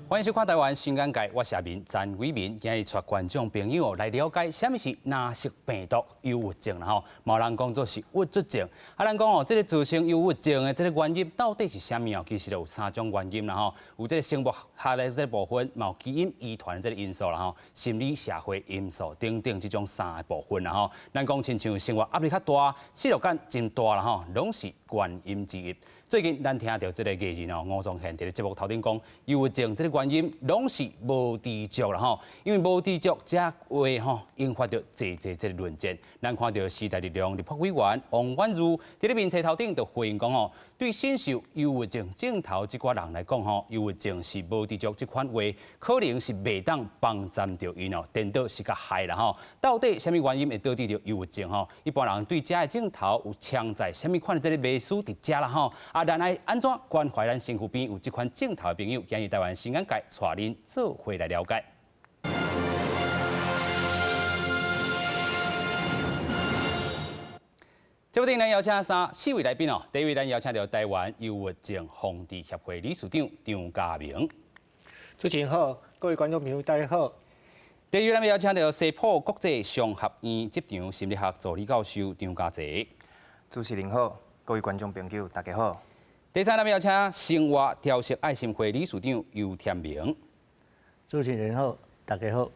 歡迎收看《台灣新眼界》，我是阿明詹偉民，今日帶觀眾朋友來了解啥物是藍色病毒憂鬱症啦吼，嘛有人講做是鬱卒症。啊，咱講哦，這個造成憂鬱症的這個原因到底是啥物哦？其實有三種原因啦吼，有這個生物學的這個部分，嘛有基因遺傳的這個因素啦吼，心理社會因素等等這種三個部分啦吼。咱講親像生活壓力較大、失落感真大啦吼，攏是原因之一。最近咱聽著這個藝人哦，吳宗憲佇咧節目頭頂講，憂鬱症這個原因攏是無知足啦吼，因為無知足才會吼引發著濟濟這個論戰。咱看著時代力量立法委員王婉諭佇咧面冊頭頂就回應講吼，對身受憂鬱症症頭這寡人來講吼，憂鬱症是無知足這款話，可能是袂當幫贊著𪜶哦，顛倒是較害啦吼。到底啥物原因會導致著憂鬱症吼？一般人對這个症頭有潛在啥物款的這個迷思佇遮啦吼？啊，咱愛按怎關懷咱身軀邊有這款症頭的朋友？今日台灣新眼界帶恁做伙來了解。節目頂咱邀請三四位來賓哦，第一位咱邀請著台灣憂鬱症防治協會理事長張家明。主持人好，各位觀眾朋友大家好。第二位咱邀請著西埔國際商學院職場心理學助理教授張家濟。主持人好，各位觀眾朋友大家好。第三，咱邀請生活調適愛心會理事長游天明。主持人好，大家好。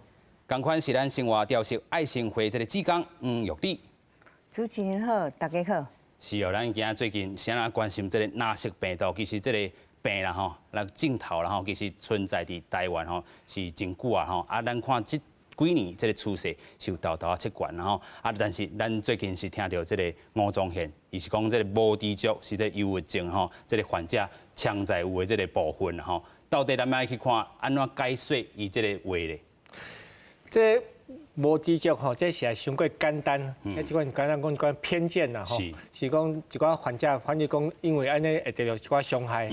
仝款是咱生活調適愛心會這個志工黃玉麗。主持人好，大家好。是哦，咱今仔最近啥人關心這個藍色病毒，其實這個病啦吼，那症頭啦吼，其實存在佇台灣吼是真久啊吼。啊，咱看這幾年這個趨勢是有沓沓仔出懸啦吼。啊，但是咱最近是聽著這個吳宗憲，伊是講這個無知足是這個憂鬱症吼，這個患者潛在有的這個部分吼。到底咱愛去看按怎解說伊這個話咧？這無知足吼，這是傷過簡單，彼這款簡單講一寡偏見啦吼，是講一寡患者，反正講因為按呢會得著一寡傷害。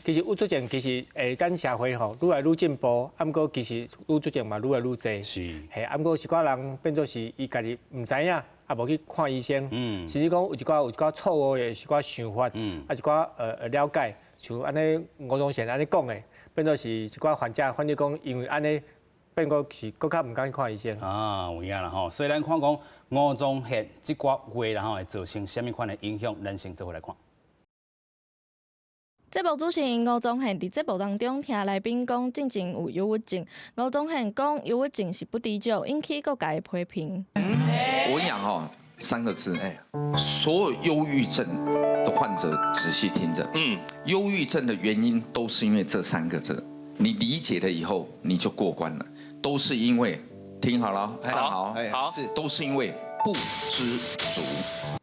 其實鬱卒症其實咱社會吼愈來愈進步，啊毋過其實鬱卒症嘛愈來愈濟。嘿，啊毋過一寡人變做是伊家己毋知影，啊無去看醫生，甚至講有一寡錯誤的一寡想法，啊一寡了解，像按呢吳宗憲按呢講的，變做是一寡患者，反正講因為按呢。變閣是閣較毋敢去看醫生。啊，有影啦吼，所以咱看講吳宗憲這寡話啦吼，會造成啥物款的影響，咱先做伙來看。節目主持人吳宗憲佇節目當中聽來賓講，進前有憂鬱症。吳宗憲講，憂鬱症是不知足，引起各界的批評。我跟你講吼，三個字，所有憂鬱症的患者仔細聽着。憂鬱症的原因都是因為這三個字，你理解了以後，你就過關了。都是因為，聽好了，站好，好，是都是因為不知足。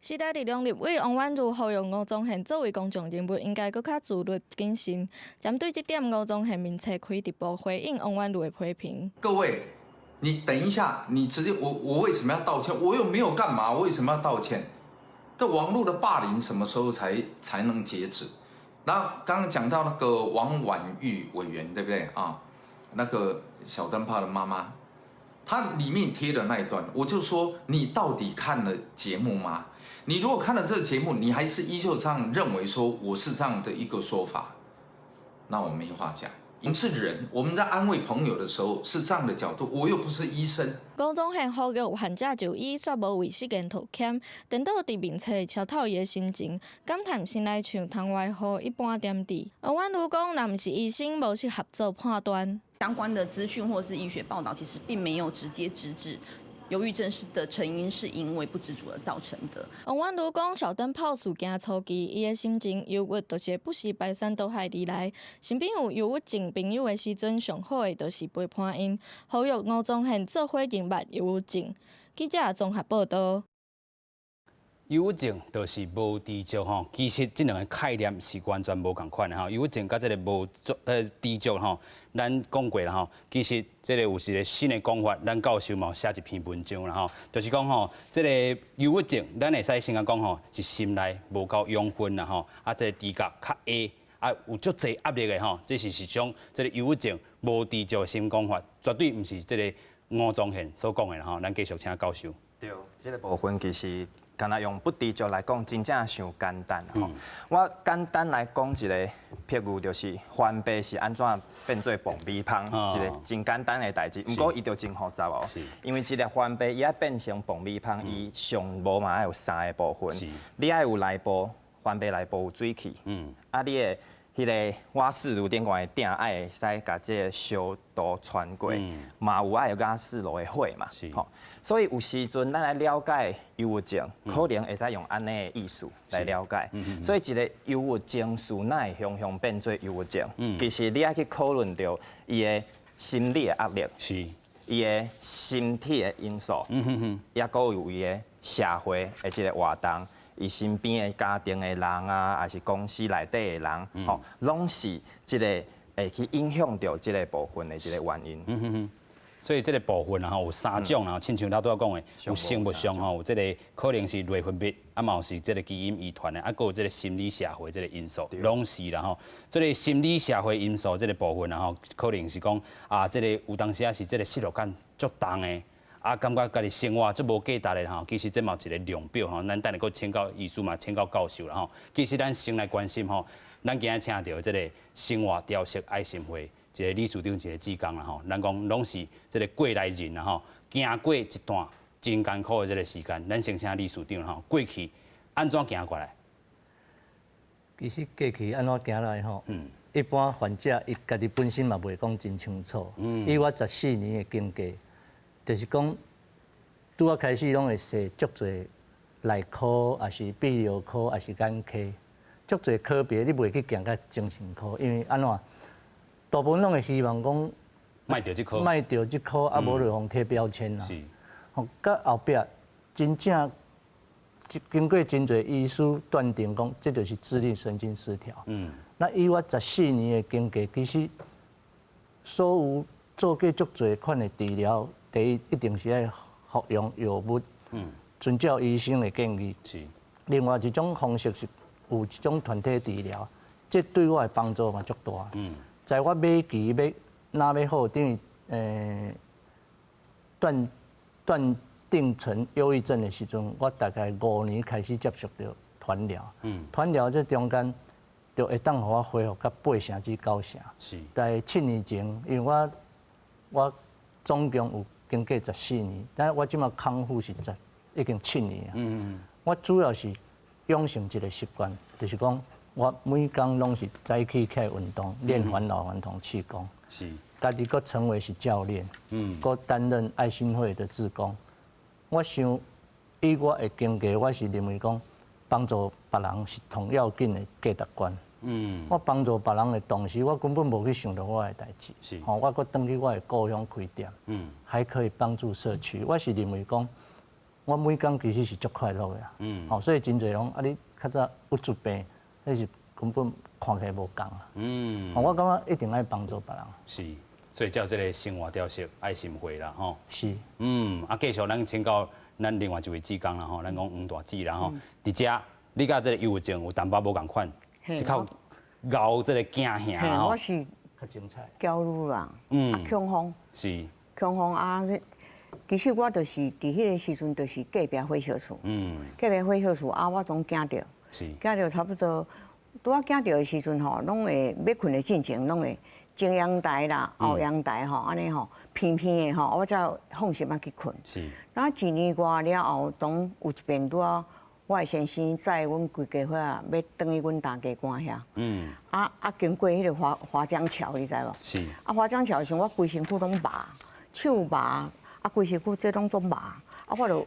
時代力量立委王婉諭呼籲吳宗憲作為公眾人物，應該閣較自律謹慎。針對這點，吳宗憲面冊開直播回應王婉諭的批評。各位，你等一下，你直接我為什麼要道歉？我又沒有幹嘛，我為什麼要道歉？這網絡的霸凌什麼時候才能截止？然後剛剛講到那個王婉諭委員，對不對啊？那個小燈泡的媽媽，她裡面貼的那一段，我就說你到底看了節目嗎？你如果看了這個節目，你還是依舊這樣認為說我是這樣的一個說法，那我沒話講。我們是人，我們在安慰朋友的時候是這樣的角度，我又不是醫生。吳宗憲呼籲患者就醫，煞無為失言道歉，顛倒佇面冊撨透伊的心情，感嘆生來像窗外雨一般點滴。王婉諭講，若毋是醫生，無適合做判斷。相關的資訊或是醫學報導，其實並沒有直接直指憂鬱症是的成因是因為不知足而造成的。王婉諭講，小燈泡事件初期，伊的心情憂鬱，就是不時排山倒海而來。身邊有憂鬱症朋友的時陣，上好的就是陪伴𪜶。呼籲吳宗憲做伙認捌憂鬱症。記者綜合報導。憂鬱症就是無知足吼，其實這兩個概念是完全無仝款的吼。憂鬱症佮這個無足知足吼，咱講過啦吼。其實這個有一個新的講法，咱教授嘛有寫一篇文章啦吼，就是講吼，這個憂鬱症，咱會使先講吼，是心內無夠養分啦吼，啊，這個知覺較下，啊，有足濟壓力的吼，這是一種這個憂鬱症無知足的新講法，絕對毋是這個吳宗憲所講的啦吼。咱繼續請教授。對，這個部分其實敢若用不知足來講，真正傷簡單吼。我簡單來講一個譬喻，就是番麥是按怎變做爆米香，一個真簡單的代誌。毋過伊就真複雜哦。因為一粒番麥伊愛變成爆米香，伊上無嘛愛有三個部分。你愛有內部番麥內部有水氣，啊你的彼个瓦斯爐頂懸的鼎愛會使共這个燒度傳過，嘛有愛有瓦斯爐的火嘛，吼，所以有時陣咱來了解憂鬱症，可能會使用按呢的意思來了解。所以一个憂鬱情緒哪會雄雄變做憂鬱症？其實你愛去討論著伊的心理的壓力，伊的身體的因素，抑閣有伊的社會的這个活動。伊身邊的家庭的人啊，抑是公司內底的人，吼，攏是這个會去影響著這个部分的這个原因。所以這个部分啊，吼，有三種啦，親像頭拄仔講的，有生物上吼，有這个可能是內分泌，啊嘛有是這个基因遺傳的，啊閣有這个心理社會這个因素，攏是啦吼。這个心理社會因素這个部分啊吼，可能是講啊，這个有當時啊是這个失落感足重的。啊，感覺家己生活足無價值的吼，其實這嘛有一個量表吼，咱等下閣請教醫師嘛，請教教授啦吼。其實咱先來關心吼，咱今日請著這个生活調適愛心會一個理事長一個志工啦吼。咱講攏是這个過來人啦吼，行過一段真艱苦的這个時間，咱先請理事長吼，過去按怎行過來？其實過去按怎行來吼？一般患者伊家己本身嘛袂講真清楚。以我十四年的經過，就是講，拄仔開始攏會踅足濟內科，抑是泌尿科，抑是眼科，足濟科別，你袂去行到精神科，因為按怎？大部分攏會希望講，莫著這科，莫著這科，啊無就予貼標籤啦。吼，到後壁真正經過真濟醫師斷定講，這就是自律神經失調。那以我十四年的經過，其實所有做過足濟款的治療。第一，一定是愛服用藥物，遵照醫生的建議。另外一種方式是有一種團體治療，這對我的幫助嘛足大。在我尾期欲若欲好，等於斷定成憂鬱症的時陣，我大概5年開始接觸著團療。團療這中間就會當予我恢復到8成至9成。在7年前，因為我總共有經過十四年，但我這馬康復是十已經七年啊。我主要是養成一個習慣，就是講我每工攏是早起起來運動，練返老還童氣功。家己閣成為是教練，閣擔任愛心會的志工。我想以我的經過，我是認為講幫助別人是上要緊的價值觀。我幫助別人的同時，我根本無去想著我的代誌。吼，我閣轉去我的故鄉開店，還可以幫助社區。我是認為講，我每工其實是足快樂的啊。吼，所以真濟人啊，你較早鬱卒病，彼是根本看起來無仝啊。我感覺一定愛幫助別人。是，所以才有這个生活調適愛心會啦，吼。是。啊，繼續咱請教咱另外一位志工啦，吼，咱講黃大姊啦，吼，佇遮你佮這个憂鬱症有淡薄無仝款，是較𠢕這个驚嚇吼。我是較精彩。焦慮啦，啊恐慌。恐慌啊！其實我就是佇彼个時陣，就是隔壁火燒厝。隔壁火燒厝啊，我總驚著。驚著差不多，拄仔驚著的時陣吼，攏會欲睏的進前，攏會前陽台啦、後陽台吼，按呢吼，偏偏的吼，我才放心仔去睏。那一年外了後，當有一遍拄仔，我的先生載阮規家伙仔欲轉去阮大家官遐。啊，經過彼个華江橋，你知無？是。啊，華江橋的時陣，我規身軀攏麻，手麻，啊，規身軀這攏總麻，啊，我就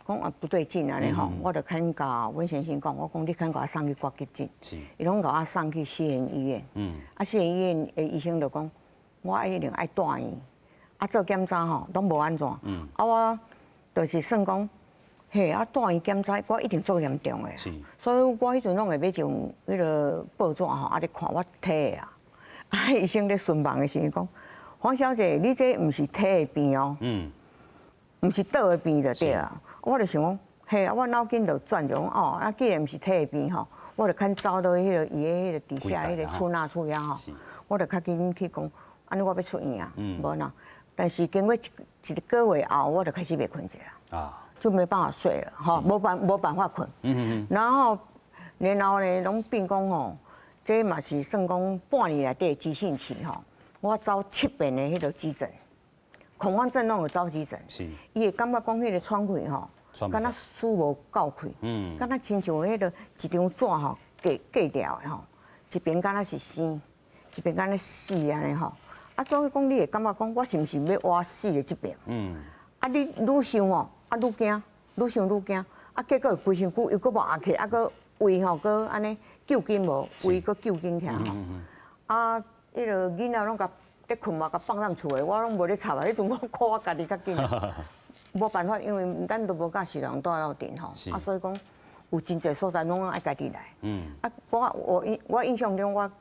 講啊不對勁按呢吼，我就牽共阮先生講，我講你牽共我送去掛急診。伊攏共我送去西園醫院。啊，西園醫院的醫生就講，我一定愛住院，啊做檢查吼，攏無按怎。啊，我就是算講，嘿，啊住院檢查，我一定足嚴重的。所以我彼陣攏會買一份彼个報紙吼，啊咧看我體的啊。啊，醫生咧詢問的時陣講，黃小姐，你這毋是體的病哦，毋是倒的病就對啊。我就想講，嘿啊，我腦筋就轉就講，哦，啊，既然毋是體的病吼，我就較走到彼个伊的彼个底下彼个厝那厝遐吼，我就較緊去講，按呢我欲出院啊，無啦。但是經過一個月後，我就開始袂睏著啦。啊。就沒辦法睡了，吼，無辦法睏。然後呢，攏變講吼，這嘛是算講半年內底急性期吼，我走七遍的彼個急診，恐慌症攏有走急診。伊會感覺講彼個喘氣吼，敢若輸無夠氣，敢若親像彼個一張紙吼，割割掉的吼，一邊敢若是生，一邊敢若死按呢吼。啊，所以講你會感覺講，我是毋是欲倚死的這邊？啊，你愈想吼，啊愈驚，愈想愈驚，啊結果規身軀又閣麻起來，啊閣胃吼閣按呢揪緊無，胃閣揪緊起來吼。啊，彼个囡仔攏共咧睏嘛，共放踮厝的，我攏無咧插啊。彼陣我顧我家己較緊，無辦法，因為咱都無佮時人蹛鬥陣吼，啊，所以講有真濟所在攏愛家己來。啊，我印象中我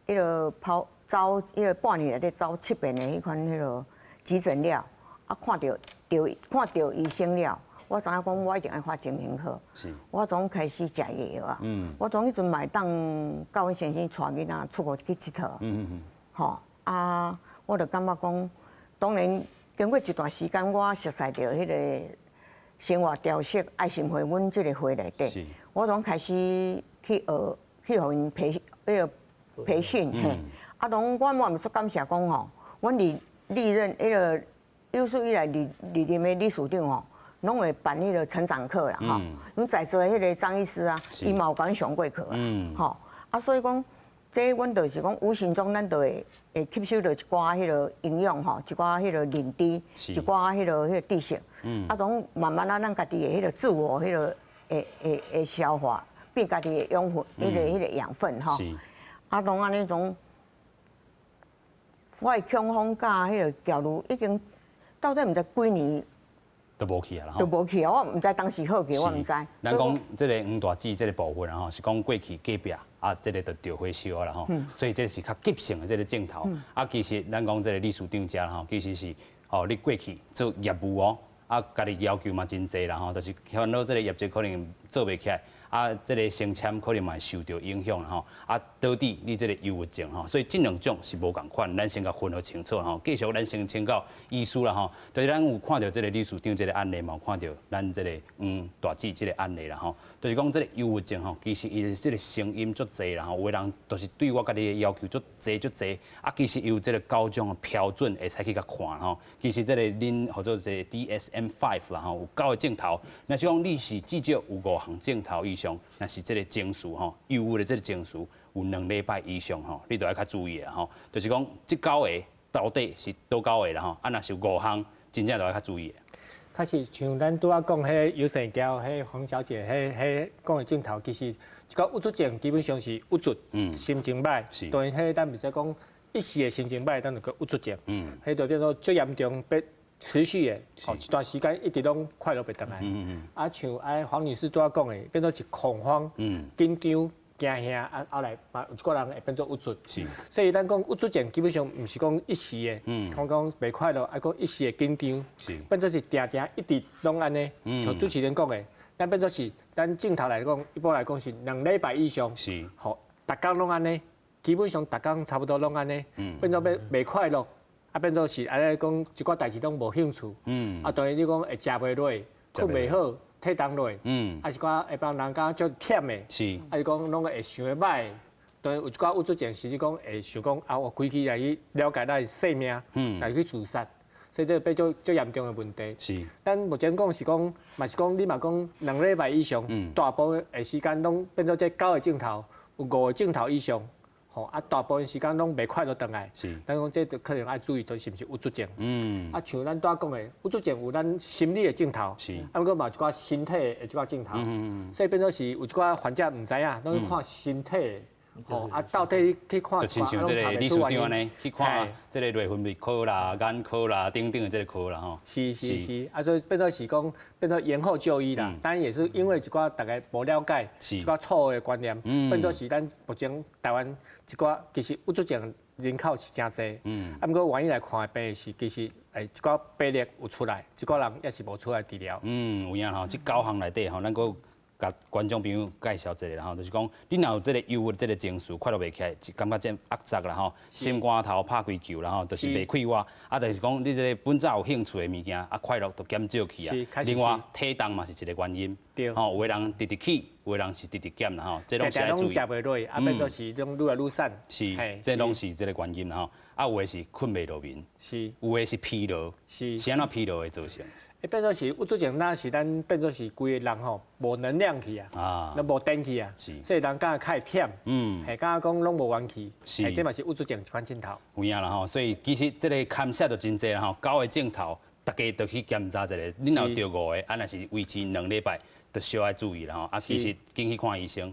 彼个跑走彼个半年內底走七遍的彼款彼个急診了，啊，看著醫生了，我知影講我一定愛看精神科。我總開始食藥啊。我總彼陣嘛會當佮阮先生帶囡仔出國去𨑨迌。吼啊！我就感覺講，當然經過一段時間，我熟似著彼個生活調適愛心會，阮這個會內底，我總開始去學，去予𪜶培訓嘿。啊，攏我嘛足感謝講吼，阮歷歷任彼個有史以來歷任的理事長吼，攏會辦彼個成長課啦吼。阮在座的彼個張醫師啊，伊嘛有共阮上過課啊，吼。啊，所以講，這阮就是講無形中咱就會吸收著一寡彼個營養吼，一寡彼個認知，一寡彼個知識。啊，總慢慢啊，咱家己的彼個自我彼個會消化，變家己的養分，彼個養分吼。啊，攏按呢種，我的恐慌佮彼個焦慮已經到底毋知幾年都無去啊啦，都無去啊！我毋知當時好去，我毋知。咱講這個黃大姊這個部分啊吼，是講過去隔壁啊，這個就著火燒啊啦吼，所以這是較急性的這個症頭。啊，其實咱講這個理事長遮吼，其實是吼你過去做業務哦，啊，家己要求嘛真濟啦吼，就是煩惱這個業績可能做袂起來。啊，這個升遷可能嘛會受著影響啦吼，啊，導致你這個憂鬱症吼，所以這兩種是無仝款，咱先共分予清楚吼。繼續咱先請教醫師啦吼，就是咱有看著這個理事長這個案例嘛，有看著咱這個黃大姊這個案例啦吼，就是講這個憂鬱症吼，其實伊的這個成因足濟啦吼，有的人就是對我家己的要求足濟足濟，啊，其實有這個九種的標準會使去共看吼。其實這個恁號做這個 DSM-5 啦吼，有九個症頭，若是講你是至少有五項症頭以上，若是這個情緒吼，憂鬱的這個情緒有2禮拜以上吼，你就愛較注意啦吼。就是講這九個到底是佗九個啦吼，啊，若是有五項，真正就愛較注意。確實，像咱拄仔講彼個有線橋，彼個黃小姐，彼講的症頭，其實這個鬱卒症基本上是鬱卒，心情䆀。當然，彼咱袂使講一時的心情䆀，咱就叫鬱卒症。彼就變做最嚴重，欲持續的，哦，一段時間一直攏快樂袂轉來。啊，像哎黃女士拄仔講的，變做是恐慌、緊張、驚嚇，啊後來嘛有一寡人會變做鬱卒。所以咱講鬱卒症基本上毋是講一時的，講講袂快樂，啊講一時的緊張，變做是定定一直攏按呢。像主持人講的，咱變做是咱症頭來講，一般來講是2禮拜以上。予逐工攏按呢，基本上逐工差不多攏按呢，變做欲袂快樂。啊，變做是按呢講一寡代誌攏無興趣，啊，當然你講會食袂落，睏袂好，體重落，啊是講會幫人感覺足忝的，啊是講攏會想欲䆀，當然有一寡鬱卒症是你講會想講啊，我規氣來去了解咱的性命，來去自殺，所以這變做足嚴重的問題。咱目前講是講，嘛是講你嘛講2禮拜以上，大部分的時間攏變做這九個症頭，有五個症頭以上。吼啊，大部分時間攏袂快樂轉來。咱講這就可能愛注意，就是毋是鬱卒症。啊，像咱拄仔講的，鬱卒症有咱心理的症頭。啊，毋過嘛有一寡身體的一寡症頭。所以變做是有一寡患者毋知影，攏去看身體的。吼啊，到底去看？就親像這個理事長按呢，去看這個內分泌科啦、眼科啦等等的這個科啦吼。是是是，啊，所以變做是講變做延後就醫啦。當然也是因為一寡大家無了解，一寡錯誤的觀念，變做是咱目前台灣一寡其實鬱卒症人口是誠濟。啊，毋過願意來看的病是其實一寡比例有出來，一寡人也是無出來治療。嗯，有影吼，這九項內底吼，咱閣。共觀眾朋友介紹一下啦吼，就是講你若有這個憂鬱這個情緒，快樂袂起來，感覺真壓抑啦吼，心肝頭拍幾球啦吼，就是袂快活，啊，就是講你這個本早有興趣的物件，啊，快樂就減少去啊。另外體重嘛是一個原因，吼，有的人直直起，有的人是直直減啦吼，這攏是愛注意。食袂落，啊，變做是種愈來愈瘦。是，這攏是這個原因啦吼。啊，有的是睏袂落眠，有的是疲勞，是按怎疲勞會造成？欸，變做是鬱卒症，那是咱變做是規个人吼無能量去啊，那無電去啊，所以人感覺較會忝，係感覺講攏無元氣，這嘛是鬱卒症一款症頭。有影啦吼，所以其實這個牽涉就真濟啦吼，九個症頭，大家都去檢查一下，你若有著五個，啊若是維持2禮拜，就小愛注意啦吼。啊，其實緊去看醫生，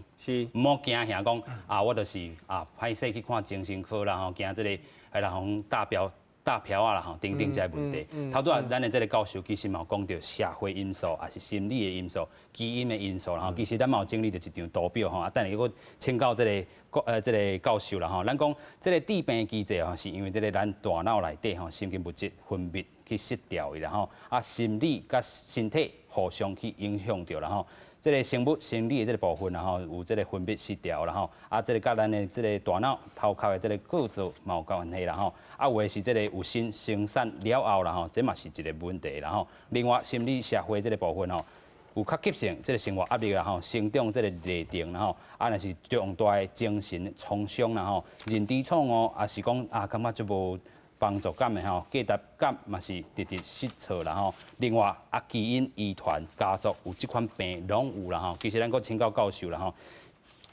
毋好驚嚇講啊，我就是啊歹勢去看精神科啦吼，驚這個會人予大標。大票啊啦吼，等等這个問題。頭拄仔咱的這个教授其實嘛有講著社會因素，也是心理的因素、基因的因素啦吼。其實咱嘛有整理著一張圖表吼，啊，等下閣請教這個教授啦吼。咱講這個致病機制吼，是因為這個咱大腦內底吼神經物質分泌去失調的啦吼，啊，心理佮身體互相去影響著啦吼。這個生物生理的這個部分，然後有這個分泌失調啦吼，啊，這個佮咱的這個大腦頭殼的這個構造嘛有關係啦吼，啊，有的是這個有新生產了後啦吼，這嘛是一個問題啦吼。另外，心理社會這個部分吼，有較急性這個生活壓力啦吼，成長這個歷程啦吼，啊，若是重大的精神創傷啦吼，認知錯誤，抑是講啊，感覺足無幫助感的吼，價值感嘛是直直失措啦吼。另外啊，基因遺傳家族有這款病攏有啦吼。其實咱閣請教教授啦吼，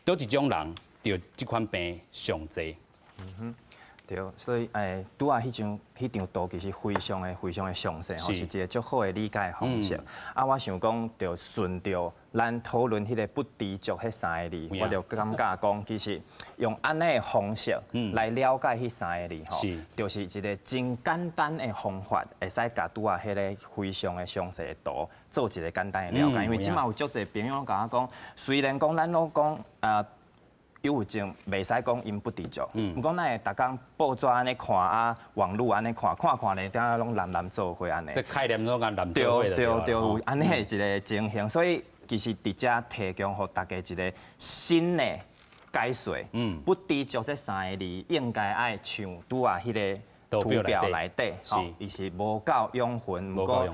佗一種人著這款病上濟？嗯哼，對，所以拄仔彼張圖其實非常的非常的詳細吼，是一個足好的理解方式。啊，我想講，就順著咱討論彼個不知足彼三個字，我就感覺講，其實用按呢的方式來了解彼三個字吼，就是一個真簡單的方法，會使共拄仔彼個非常的詳細的圖做一個簡單的了解。因為這馬有足濟朋友攏共我講，雖然講咱攏講啊，憂鬱症袂使講𪜶不知足，毋過咱會逐工報紙按呢看啊，網路按呢看，看看咧，點仔攏藍藍做伙按呢。這概念攏共藍做伙。對對對，有按呢一個情形，所以其實佇遮提供予大家一個新的解說。不知足這三個字應該愛像拄仔彼個圖表內底，伊是無夠養分，毋過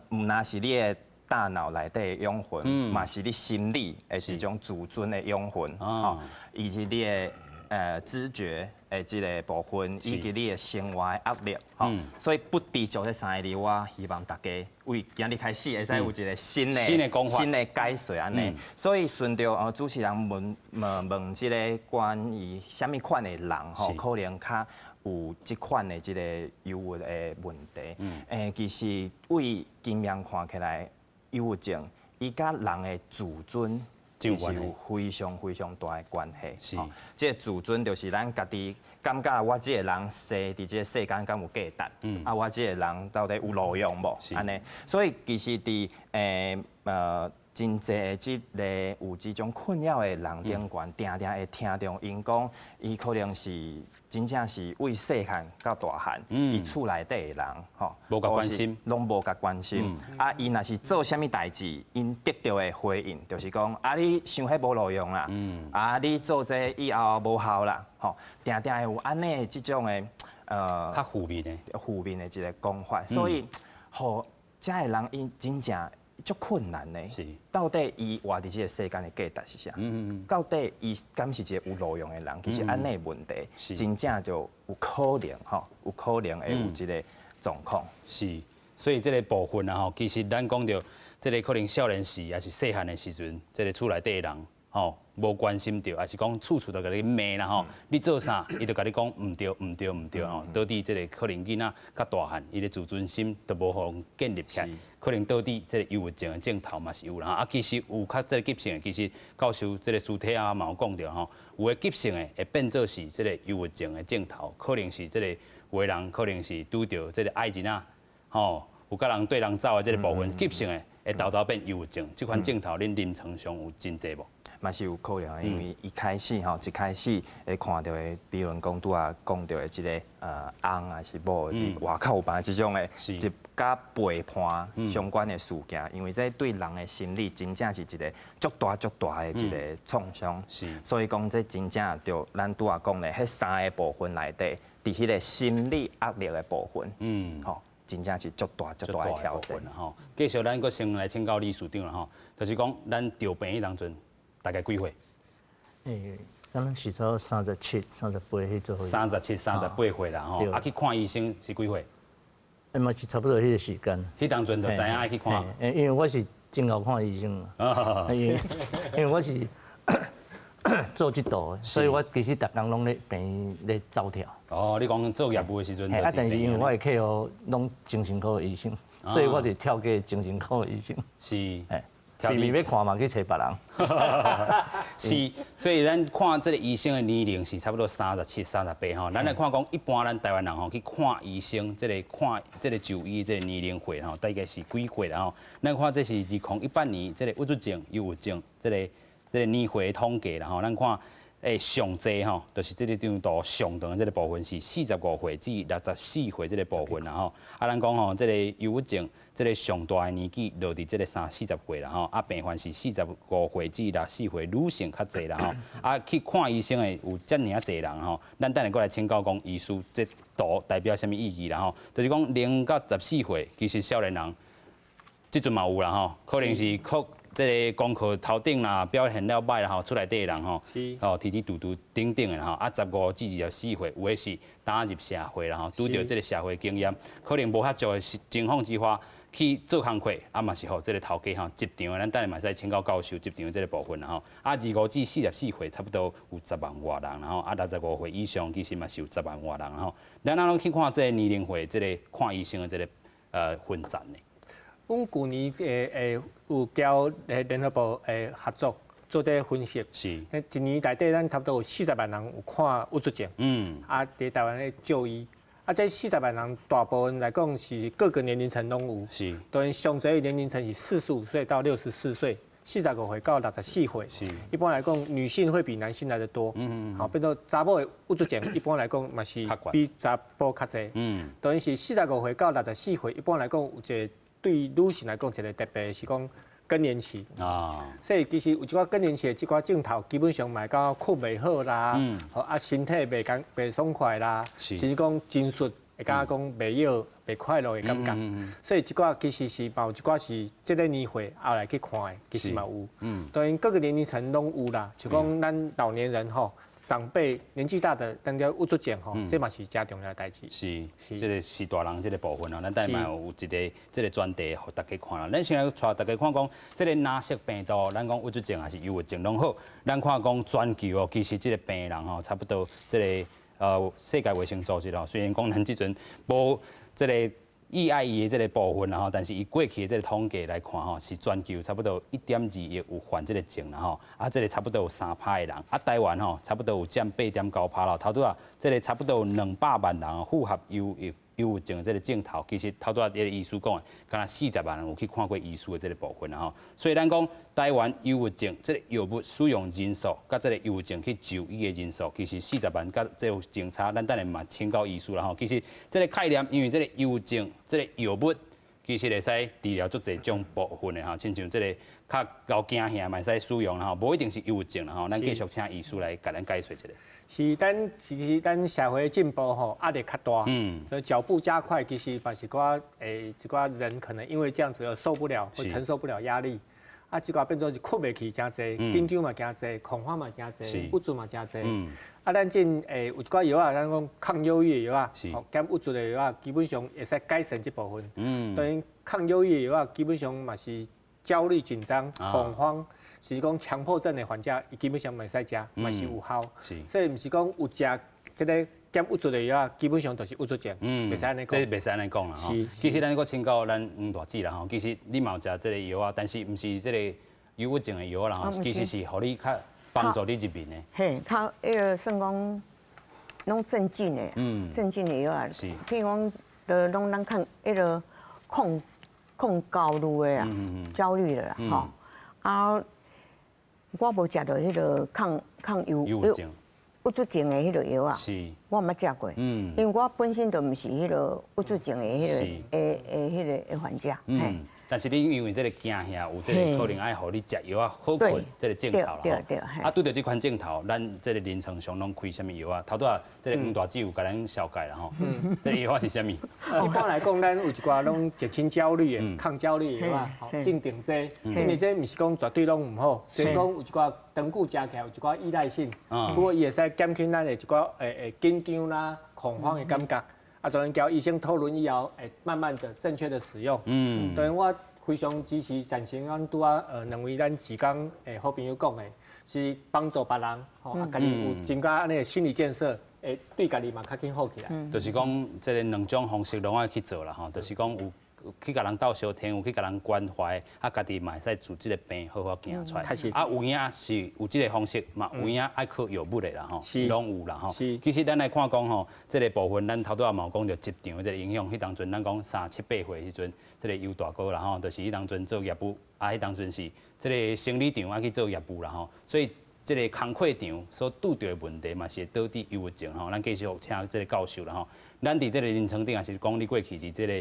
毋若是你的大腦內底的養分，嘛是你心理的一種自尊的養分，吼，以及你的知覺的這個部分，以及你的生活的壓力，吼，所以不知足這三個字，我希望大家為今日開始會使有一個新的新的講法、新的解說按呢。所以順著主持人問問問這個關於啥物款的人吼，可能較有這款的這個憂鬱的問題。其實為經驗看起來，憂鬱症，伊佮人的自尊其實有非常非常大的關係。這個自尊就是咱家己感覺我這個人生佇這個世間敢有價值，啊，我這個人到底有路用無？按呢，所以其實佇真濟的這個有這種困擾的人頂懸，定定會聽著𪜶講，伊可能是真正是為細漢到大漢，伊厝內底的人吼，無共關心，攏無共關心。啊，伊若是做啥物代誌，𪜶得著的回應就是講，啊，你想彼無路用啦，啊，你做這以後無效啦，吼，定定會有按呢這種的，較負面的負面的一個講法，所以，予遮的人𪜶真正足困難的，到底伊活佇這個世間的價值是啥？到底伊敢是一個有路用的人？其實按呢問題，真正就有可能吼，有可能會有這個狀況。是，所以這個部分啊吼，其實咱講著這個可能少年時抑是細漢的時陣，這個厝內底的人吼無關心著，抑是講處處都共你罵啦吼，你做啥，伊就共你講毋對，毋對，毋對吼，導致這個可能囡仔較大漢，伊的自尊心都無予人建立起來。可能導致這個憂鬱症的症頭嘛是有啦，啊，其實有較這個急性的，其實教授這個書體啊嘛有講著吼，有的急性的會變做是這個憂鬱症的症頭，可能是這個有的人可能是拄著這個愛人啊，吼，有佮人綴人走的這個部分，急性的會沓沓變憂鬱症，這款症頭恁臨床上有真濟無？嘛是有可能，因為一開始吼，一開始會看著的，比如講拄仔講著的這个翁抑是某佇外口有辦這種的，就佮背叛相關的事件，因為這對人的心理真正是一个足大足大的一个創傷。所以講這真正就咱拄仔講的，彼三个部分內底，佇彼个心理壓力的部分，吼，真正是足大足大的挑戰。吼，繼續咱閣先來請教理事長啦吼，就是講咱著病彼當陣大概幾歲？敢若是差37、38彼左右。 37、38歲啦吼，啊去看醫生是幾歲？嘛是差不多彼个時間。彼當陣就知影愛去看。因為我是真𠢕看醫生啊，因為我是做這道的，所以我其實逐工攏咧病院咧走跳。哦，你講做業務的時陣。啊，但是因為我的客戶攏精神科的醫生，所以我就跳過精神科的醫生。病病欲看嘛，去揣別人。是，所以咱看這个醫生的年齡是差不多37、38吼。咱來看講，一般咱台灣人吼去看醫生，這个看這个就醫這个年齡歲吼，大概是幾歲啦吼？咱看這是2018年這个鬱卒症、憂鬱症這个這个年歲的統計啦吼。咱看上濟吼，就是這个張圖上長的這个部分是45歲至64歲這个部分啦吼。啊，咱講吼，這个憂鬱症這个上大的年紀落佇這个三四十歲啦吼。啊，病患是45歲至64歲，女性較濟啦吼。啊，去看醫生的有遮爾仔濟人吼。咱等下閣來請教講醫師，這圖代表啥物意義啦吼？就是講0到14歲，其實少年人這陣嘛有啦吼，可能是靠這个功課頭頂啦，表現了䆀啦吼，厝內底的人吼，吼，提提嘟嘟等等的吼，啊，15至24歲，有的是踏入社會啦吼，拄著這个社會經驗，可能無遐足的情況之下去做工課，啊嘛是予這个頭家吼，職場的，咱等下嘛會使請教教授職場的這个部分啦吼。啊，25至44歲差不多有10萬外人啦吼，啊，65歲以上其實嘛是有10萬外人吼。咱按怎去看這个年齡歲，這个看醫生的這个分層呢？阮舊年有交聯合報合作做這个分析。一年內底咱差不多有40萬人有看鬱卒症。啊，佇台灣咧就醫。啊，這四十萬人大部分來講是各個年齡層攏有。當然上濟的年齡層是45歲到64歲，45歲到64歲。一般來講，女性會比男性來得多。好，變做查某的鬱卒症，一般來講嘛是比查埔較濟。當然是45歲到64歲，一般來講有一個對女性來講一個特別是講更年期。所以其實有一寡更年期的這寡症頭，基本上嘛會感覺睏袂好啦，啊身體袂甘袂爽快啦，甚至講情緒會感覺講袂曉袂快樂的感覺。所以這寡其實是嘛有一寡是這个年歲後來去看的，其實嘛有。當然各個年齡層攏有啦，就講咱老年人吼，長輩年紀大的，當著鬱卒症吼，這嘛是誠重要的代誌。是，這个是大人這个部分啊，咱等下嘛有一个這个專題予大家看啦。咱先來帶大家看講，這个藍色病毒，咱講鬱卒症抑是憂鬱症攏好。咱看講全球哦，其實這个病人吼，差不多這个世界衛生組織哦，雖然講咱這陣無這个意愛伊的這个部分啦吼，但是伊過去的這个統計來看吼，是全球差不多1.2億有患這个症啦吼，啊，這个差不多有3趴的人，啊，台灣吼差不多有佔8.9趴啦，頭拄仔這个差不多有200萬人符合憂鬱症這个症頭，其實頭拄仔這个醫師講的，敢若40萬人有去看過醫師的這个部分啦吼，所以咱講台灣憂鬱症這个藥物使用人數，佮這个憂鬱症去就醫的人數，其實四十萬佮這有相差，咱等下嘛請教醫師啦吼。其實這个概念，因為這个憂鬱症這个藥物其實會使治療足濟種部分的吼，親像這个較𠢕驚嚇嘛會使使用啦吼，無一定是憂鬱症啦吼。咱繼續請醫師來共咱解說一下。是咱其實咱社會進步吼，壓力較大，所以腳步加快，其實嘛是寡一寡人可能因為這樣子而受不了，或承受不了壓力，啊，這寡變做是睏袂去誠濟，緊張嘛誠濟，恐慌嘛誠濟，鬱卒嘛誠濟。啊，咱這有一寡藥仔，咱講抗憂鬱的藥仔，減鬱卒的藥仔，基本上會使改善這部分。當然，抗憂鬱的藥仔基本上嘛是焦慮、緊張、恐慌。是講強迫症的患者，伊基本上嘛會使食，嘛是有效。所以毋是講有食這个減鬱卒的藥，基本上就是鬱卒症，袂使按呢講。這袂使按呢講啦吼。其實咱閣請教咱黃大姊啦吼，其實你嘛有食這个藥仔，但是毋是這个憂鬱症的藥啦吼，其實是予你較幫助你入眠的。嘿，較彼个算講攏鎮靜的，鎮靜的藥仔。譬如講，就攏咱看彼个控控焦慮的啊，焦慮的啦，吼啊。我無食著彼个抗抗憂憂鬱症、鬱卒症的彼个藥啊，我毋捌食過，因為我本身就毋是彼个鬱卒症的彼个的的彼个的患者。但是你因為這个驚嚇，有這个可能愛予你食藥仔好睏，這个症頭啦吼。啊，拄著這款症頭，咱這个臨床上攏開啥物藥仔？頭拄仔這个黃大姊有共咱紹介啦吼。這个藥仔是啥物？一般來講，咱有一寡攏減輕焦慮的、抗焦慮的藥仔，吼，鎮定劑。鎮定劑毋是講絕對攏毋好，雖然講有一寡長久食起來有一寡依賴性，不過伊會使減輕咱的一寡會緊張啦、恐慌的感覺。啊，當然交醫生討論以後，會慢慢的正確的使用。當然我非常支持贊成咱拄仔兩位咱志工好朋友講的，是幫助別人，吼，啊，家己有增加按呢心理建設，會對家己嘛較緊好起來。就是講，這个兩種方式攏愛去做啦，吼，就是講有去共人鬥相聽，有去共人關懷，啊，家己嘛會使自這个病好好行出來。啊，有影是有這个方式，嘛有影愛靠藥物的啦，吼，攏有啦，吼。其實咱來看講吼，這个部分咱頭拄仔嘛有講著職場的這个影響，彼當陣咱講三七八歲的時陣，這个尤大哥啦吼，就是彼當陣做業務，啊，彼當陣是這个生理場愛去做業務啦吼，所以這个工課場所拄著的問題嘛是會導致憂鬱症吼。咱繼續請這个教授啦吼。咱佇這个臨床頂，也是講你過去佇這个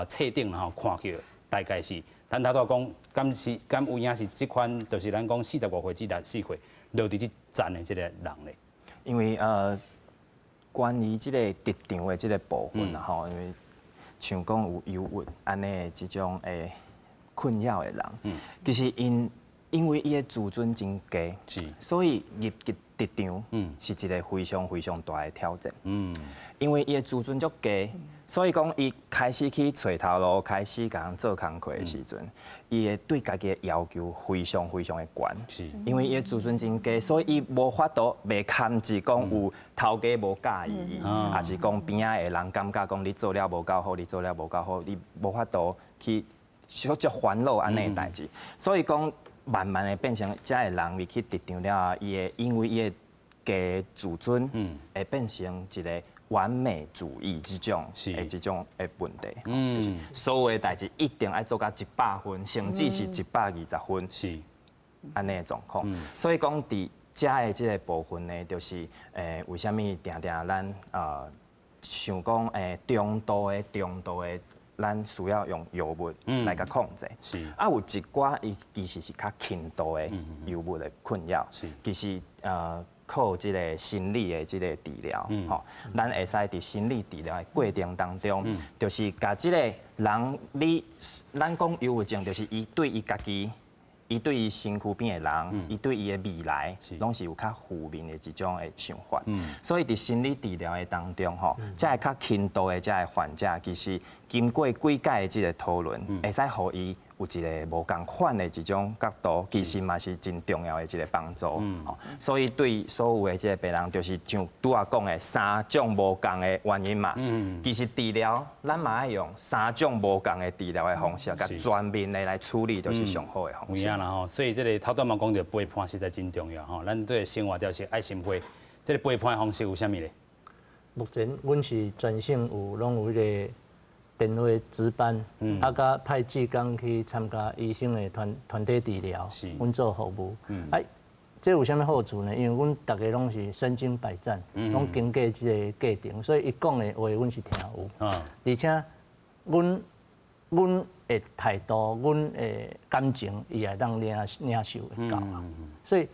冊頂吼看著，大概是咱頭拄仔講，敢是敢有影是這款，就是咱講45歲至64歲落佇這層的這个人咧。因為關於這個職場的這個部分啦吼，因為像講有憂鬱按呢的這種困擾的人，其實𪜶因為伊的自尊真低，所以入職場是一個非常非常大的挑戰。因為伊的自尊足低，所以講伊開始去揣頭路，開始共人做工課的時陣，伊會對家己的要求非常非常的懸。因為伊的自尊真低，所以伊無法度袂堪治講有頭家無佮意伊，抑是講邊仔的人感覺講你做了無夠好，你做了無夠好，你無法度去足煩惱按呢的代誌。所以講，慢慢的變成遮的人入去職場了後，伊會因為伊的低自尊，會變成一個完美主義這種的這種的問題。就是所有的代誌一定愛做到100分，甚至是120分，按呢的狀況。所以講，佇遮的這個部分呢，就是為啥物定定咱想講中度的。咱需要用藥物來共控制。啊，有一寡伊其實是較輕度的憂鬱的困擾。其實靠這个心理的這个治療，吼，咱會使佇心理治療的過程當中，就是共這个人，你咱講憂鬱症，就是伊對伊家己，伊對伊身軀邊的人，伊對伊的未來，攏是有較負面的這種的想法。所以佇心理治療的當中，吼，這个較輕度的這个患者，其實經過幾擺的這个討論，會使予伊有一个無仝款的這種角度，其實嘛是真重要的一个幫助。所以對所有的這个病人，就是像拄仔講的三種無仝的原因嘛。其實治療，咱嘛愛用三種無仝的治療的方式，共全面的來處理，就是上好的方式。有影啦吼，所以這个頭拄嘛講著陪伴實在真重要吼。咱這个生活就是愛心會，這个陪伴的方式有啥物咧？目前阮是全省有攏有彼个電話值班，啊，佮派志工去參加醫生的團團體治療，阮做服務。啊，這有啥物好處呢？因為阮逐家攏是身經百戰，攏經過這个過程，所以伊講的話，阮是聽有。而且，阮阮的態度、阮的感情，伊也當領領受會到啊。所以，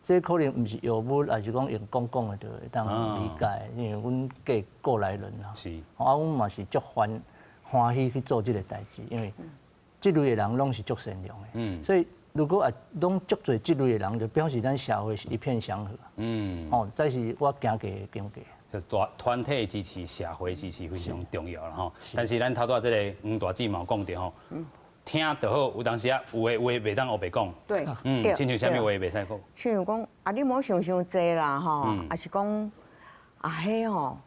這可能毋是藥物，抑是講用講講的就會當理解，因為阮過過來人啊。啊，阮嘛是足歡歡喜去做這个代誌，因為這類的人攏是足善良的。所以如果啊攏足濟這類的人，就表示咱社會是一片祥和。哦，這是我行過的經過。就大團體支持、社會支持非常重要啦吼。但是咱頭拄仔這个黃大姊嘛有講著吼，聽就好，有當時啊有的話袂當烏白講。親像啥物話袂使講？像講啊，你莫想傷濟啦吼，抑是講啊，彼吼，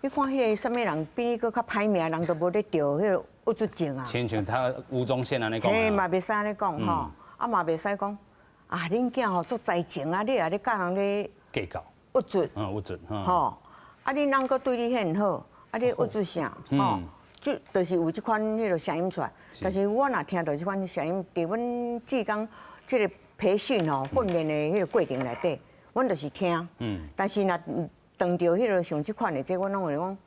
你看彼个啥物人比你閣較歹命，人都無咧著彼个鬱卒症啊。親像他吳宗憲按呢講。嘿，嘛袂使按呢講吼，啊嘛袂使講啊，恁囝吼足才情啊，你也咧佮人咧計較。鬱卒。鬱卒。吼，啊恁翁閣對你遐好，啊你鬱卒啥？吼，就是有這款彼个聲音出來。但是我若聽著這款聲音，佇阮志工這个培訓吼訓練的彼個過程內底，阮就是聽。但是若當著彼個像這款的，這阮攏會講，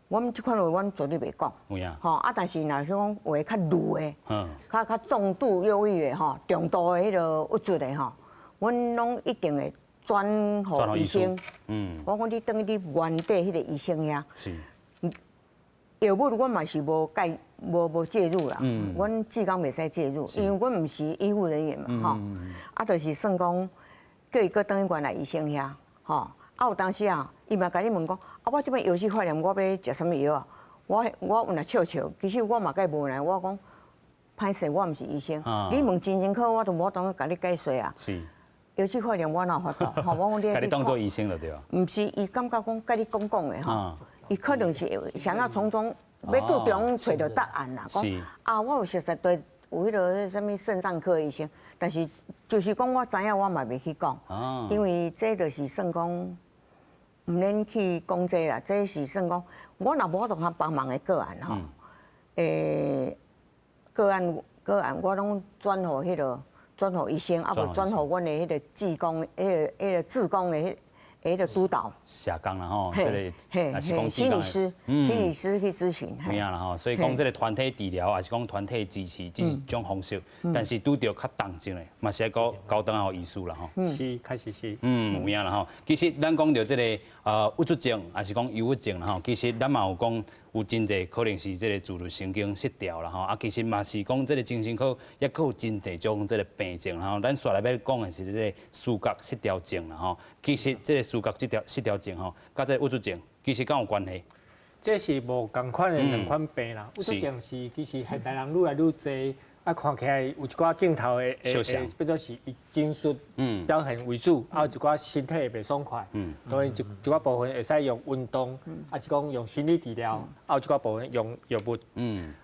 阮這款話阮絕對袂講。吼啊！但是若是講有的較怒的，較重度憂鬱的吼，重度的彼個鬱卒的吼，阮攏一定會轉予醫生。我講你轉去你原底彼個醫生遐。藥物阮嘛是無介無介入啦，阮志工袂使介入，因為阮毋是醫護人員嘛，吼。啊，就是算講叫伊閣轉去原來醫生遐，吼。啊，有當時啊，伊嘛共你問講，啊，我這擺藥劑發炎，我欲食啥物藥啊？我有若笑笑，其實我嘛介無奈，我講歹勢，我毋是醫生，你問精神科，我都無當共你解說啊。藥劑發炎我哪有法度？吼，我講你。共你當做醫生就對。毋是，伊感覺講共你講講的吼。伊可能是想要從中欲佇中揣著答案啦，講啊，我有熟識對有彼個啥物腎臟科醫生，但是就是講我知影，我嘛袂去講，因為這就是算講毋免去講這啦，這是算講我若無法度通幫忙的個案吼，個案個案我攏轉予彼個轉予醫生，啊無轉予阮的彼個志工，彼個志工的彼。彼個督導，社工啦吼，這個也是講心理師，心理師去諮詢。有影啦吼，所以講這個團體治療，也是講團體支持，這是一種方式。但是拄著較重症的，嘛是愛閣交轉予醫師啦吼。是，確實是。有影啦吼。其實咱講著這個鬱卒症，也是講憂鬱症啦吼。其實咱嘛有講有真濟可能是這個自律神經失調啦吼。啊，其實嘛是講這個精神科抑閣有真濟種這個病症啦吼。咱紲來欲講的是這個思覺失調症啦吼。其實這個思覺失調症吼，佮這個鬱卒症其實敢有關係？這是無仝款的兩款病啦。鬱卒症是其實現代人愈來愈濟，啊，看起來有一寡症頭的，會變做是以情緒表現為主，啊，有一寡身體會袂爽快。當然一寡部分會使用運動，啊是講用心理治療，啊有一寡部分用藥物。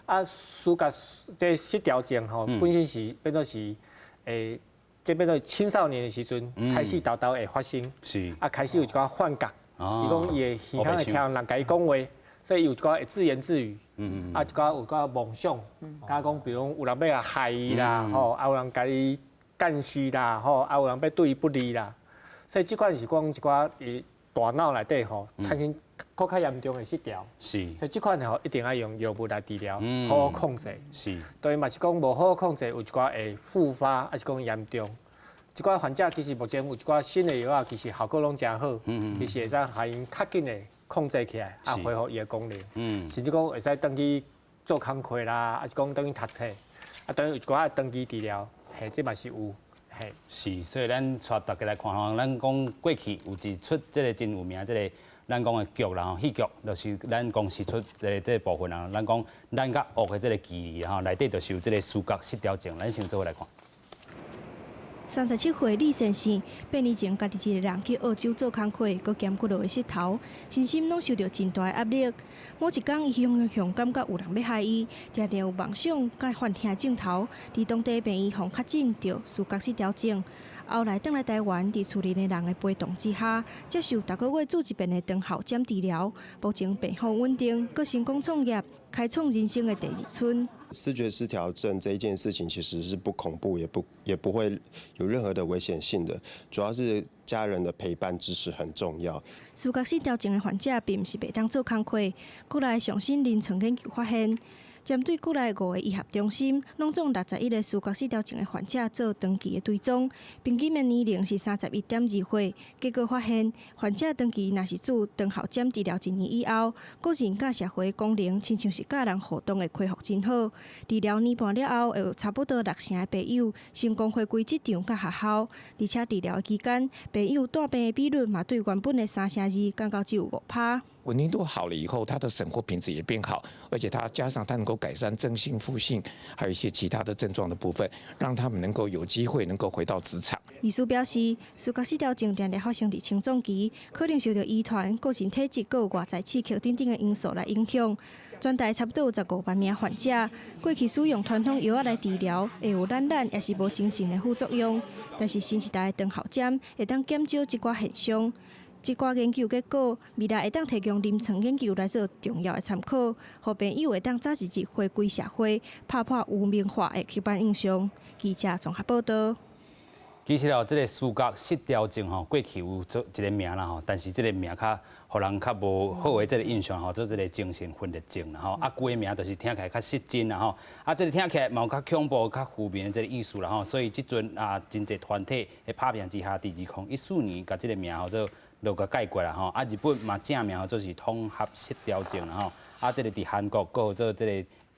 啊，思覺這失調症吼，本身是變做是會。這變做青少年的時陣開始沓沓會發生，啊開始有一寡幻覺，伊講伊會耳孔會聽人共伊講話，所以有一寡會自言自語，啊一寡有寡夢想，敢講比如講有人欲來害伊啦，吼，啊有人共伊干涉啦，吼，啊有人欲對伊不利啦，所以這款是講一寡伊大腦內底吼產生閣較嚴重的失調，所以這款吼一定愛用藥物來治療，好好控制。對，嘛是講無好好控制，有一寡會復發，抑是講嚴重。這寡患者其實目前有一寡新的藥仔，其實效果攏誠好，其實會使予𪜶較緊的控制起來，啊恢復伊的功能。甚至講會使轉去做工課啦，抑是講轉去讀冊，啊當然有一寡長期治療，嘿，這嘛是有。嘿，是，所以咱帶大家來看吼，咱講過去有一齣這個真有名這個。咱講的劇啦吼，戲劇就是咱公視出這個部分啊。咱講咱佮惡的這個距離吼，內底就是有這個思覺失調症。咱先做伙來看。 37歲李先生，8年前家己一个人去澳洲做工課，閣兼顧落個膝頭，身心攏受著真大的壓力。某一工，伊雄雄感覺有人欲害伊，定定有夢想佮幻聽鏡頭，佇當地病院予確診著思覺失調症。後來轉來台灣，佇厝裡的人的陪同之下，接受逐个月注一遍的長效針治療，目前病況穩定，閣成功創業，開創人生的第二春。思覺失調症這一件事情其實是不恐怖，也不會有任何的危險性的，主要是家人的陪伴支持很重要。思覺失調症的患者並毋是袂當做工課，國內上新臨床研究發現，針對國內五个醫學中心，攏總61個思覺失調症的患者做長期的追蹤，平均的年齡是31.2歲。結果發現，患者長期若是注長效針治療一年以後，個人佮社會功能親像是佮人互動會恢復真好。治療年半了後，會有差不多六成的病友成功回歸職場佮學校，而且治療的期間，病友帶病的比率嘛對原本的3成2降到只有5趴。穩定度好了以後，他的生活品質也變好，而且他加上他能夠改善正性、負性，還有一些其他的症狀的部分，讓他們能夠有機會能夠回到職場。醫師表示，思覺失調症定定發生佇青壯期，可能受著遺傳、個人體質、閣有外在刺激等等的因素來影響。全台差不多有15萬名患者，過去使用傳統藥仔來治療，會有懶懶，抑是無精神的副作用。但是新時代的長效針會當減少這寡現象。這寡研究結果，未來會當提供臨床研究來做重要的參考，予病友會當早一日回歸社會，拍破污名化的刻板印象。記者綜合報道。其實哦，這個思覺失調症吼，過去有做一個名啦吼，但是這個名較予人較無好的這個印象吼，做這個精神分裂症啦吼。啊，舊的名就是聽起來較失真啦吼。啊，這個聽起來嘛有較恐怖、較負面的這個意思啦吼。所以這陣啊，真濟團體的拍拚之下，佇2014年共這個名號做落共改過啦吼。啊，日本嘛正名號做是統合失調症啦吼。啊，這個佇韓國閣做這個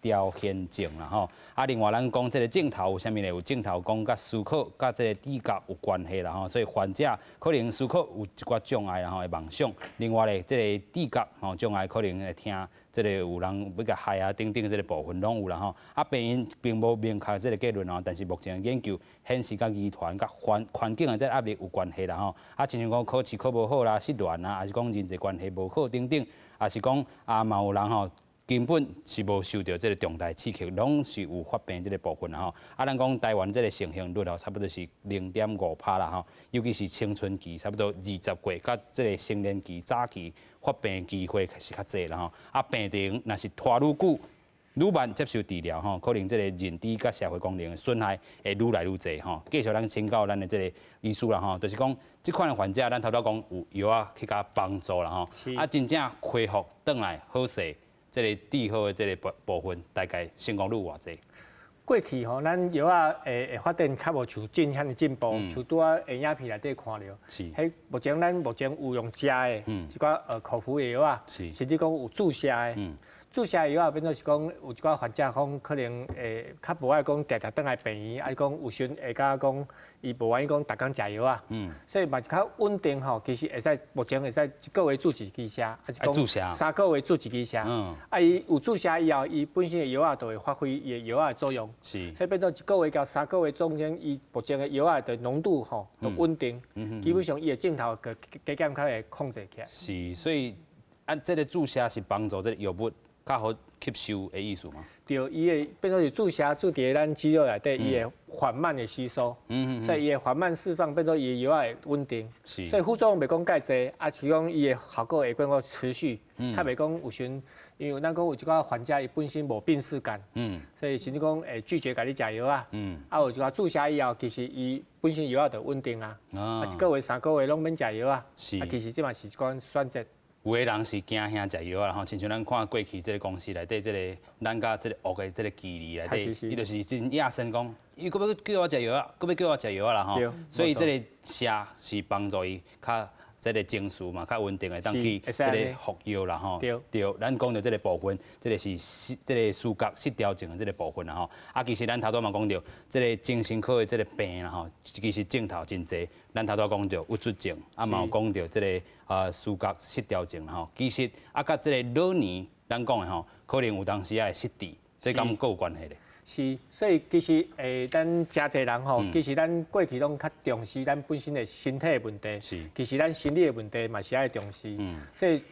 刁現症啦吼，啊，另外咱講這個症頭有啥物咧？有症頭講佮思考佮這個知覺有關係啦吼，所以患者可能思考有一寡障礙啦吼，會妄想。另外咧，這個知覺吼障礙可能會聽這個有人欲共害啊等等這個部分攏有啦吼。啊，病因並無明確這個結論吼，但是目前的研究顯示佮遺傳佮環環境的這個壓力有關係啦吼。啊，親像講考試考無好啦、失戀啊，抑是講人際關係無好等等，抑是講啊嘛有人吼，根本是無受著這個重大刺激，攏是有發病這個部分啦吼。啊，咱講台灣這個盛行率吼，差不多是0.5趴啦吼。尤其是青春期，差不多20歲佮這個成年期早期發病機會是較濟啦吼。啊，病程若是拖愈久，愈慢接受治療吼，可能這個認知佮社會功能的損害會愈來愈濟吼。繼續咱請教咱的這個醫師啦吼，就是講這款的患者，咱頭拄講有藥仔去共幫助啦吼。啊，真正恢復轉來好勢。這個治好的這個部部分，大概成功率偌濟？過去吼，咱藥仔會發展較無像這遐爾進步，像拄仔影片內底看著。彼目前咱目前有用食的，一寡口服的藥仔，甚至講有注射的。注射的藥仔變做是講有一寡患者講可能會較無愛講定定轉來病院，抑是講有時會感覺講伊無願意講逐工食藥仔。所以嘛是較穩定吼，其實會使目前會使一個月注一支射，抑是講3個月注一支射。啊，伊有注射以後，伊本身的藥仔就會發揮伊的藥仔的作用。所以變做一個月到三個月中間，伊目前的藥仔的濃度吼都穩定，基本上伊的症頭就加減較會控制起來。是，所以啊，這個注射是幫助這個藥物較好吸收的意思嗎？對，伊會變做是注射注佇咱肌肉內底，伊會緩慢的吸收，所以伊會緩慢釋放，變做伊的藥仔會穩定。所以副作用袂講蓋濟，啊是講伊的效果會更較持續，較袂講有時，因為咱講有一寡患者伊本身無病識感，所以甚至講會拒絕共你食藥仔。啊有一寡注射以後，其實伊本身藥仔就穩定啊，啊一個月、3個月攏免食藥仔，啊其實這嘛是一款選擇。有的人是驚嚇食藥仔啦吼，親像咱看過去這個公視內底這個咱佮這個惡的這個距離內底，伊就是真野生講，伊閣欲叫我食藥仔，閣欲叫我食藥仔啦吼。所以這個射是幫助伊較這個情緒嘛較穩定的，當去這個服藥啦吼。對，咱講著這個部分，這個是失這個思覺失調症的這個部分啦吼。啊，其實咱頭拄嘛講著，這個精神科的這個病啦吼，其實症頭真濟。咱頭拄講著鬱卒症，啊嘛有講著這個思覺失調症吼。其實啊，佮這個老年咱講的吼，可能有當時仔會失智，這敢閣有關係咧？是，所以其實咱誠濟人吼，其實咱過去攏較重視咱本身的身體的問題，其實咱心理的問題嘛是愛重視。所以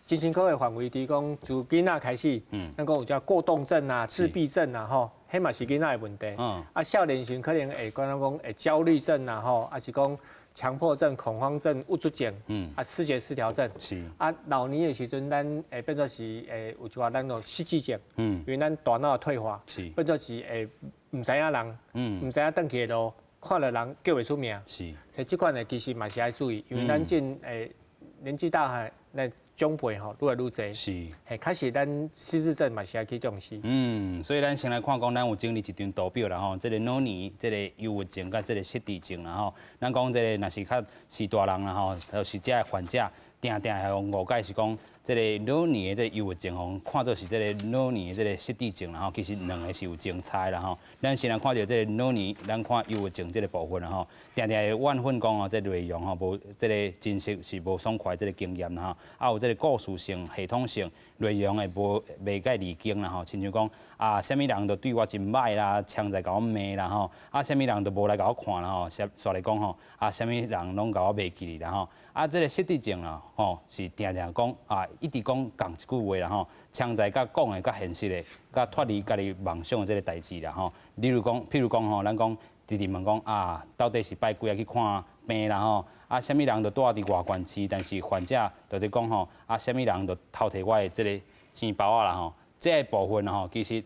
精神科的範圍，佇講自囡仔開始，咱講有遮過動症啊、自閉症啊，吼，彼嘛是囡仔的問題。啊，少年時可能會講咱講會焦慮症啊，吼，抑是講強迫症、恐慌症、鬱卒症，啊，思覺失調症。啊，老年的時陣，咱會變做是會有一寡咱個失智症。因為咱大腦退化，變做是會毋知影人，毋知影轉去的路，看著人叫袂出名。所以這款的其實嘛是愛注意，因為咱這年紀大漢，那長輩吼愈來愈濟。嘿，確實咱失智症嘛是愛去重視。嗯，所以咱先來看講，咱有整理一張圖表啦吼，這個老年、這個憂鬱症佮這個失智症啦吼。咱講這個若是較是大人啦吼，就是這個患者，定定會予誤解是講這個老年的這個憂鬱症吼，看做是這個老年的這個失智症啦吼，其實兩個是有相差啦吼。咱先來看著這個老年，咱看憂鬱症這個部分啦吼，定定會怨憤講哦，這個內容吼無這個真實是無爽快這個經驗啦吼，啊有這個故事性、系統性內容會無袂介離經啦吼，親像講啊，啥物人都對我真歹啦，常在共我罵啦吼，啊啥物人都無來共我看啦吼，煞來講吼，啊啥物人攏共我袂記哩啦吼，啊這個失智症啦吼，是定定講啊，一直講仝一句話啦吼，常在佮講的佮現實的，佮脫離家己夢想的這個代誌啦吼。例如講，譬如講吼，咱講直直問講啊，到底是拜幾仔去看病啦吼？啊，啥物人都住佇外縣市，但是患者就佇講吼，啊，啥物人都偷提我的這個錢包仔啦吼。這個部分吼，其實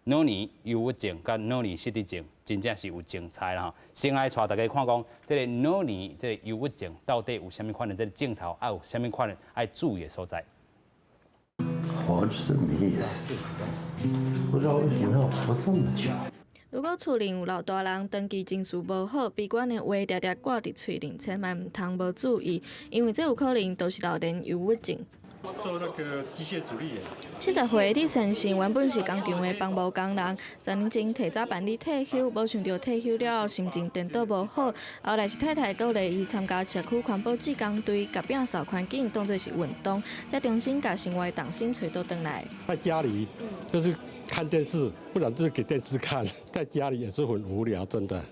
老年憂鬱症佮老年失智症，真正是有精彩啦吼。先來帶大家看講，這个老年這个憂鬱症到底有啥物款的這个症頭，啊有啥物款的愛注意的所在。活著真沒意思，不知道為什麼要活這麼久。如果厝裡有老大人長期情緒無好，悲觀的話定定掛佇喙頂，千萬毋通無注意，因為這有可能就是老年憂鬱症。做那個機械主力員。70歲李先生原本是工廠的房務工人，10年前提早辦理退休，無想著退休了後心情顛倒無好。後來是太太鼓勵伊參加社區環保志工隊，共摒掃環境當做是運動，才重新共生活的重心揣倒轉來。在家裡就是看電視，不然就是給電視看，在家裡也是很無聊，真的。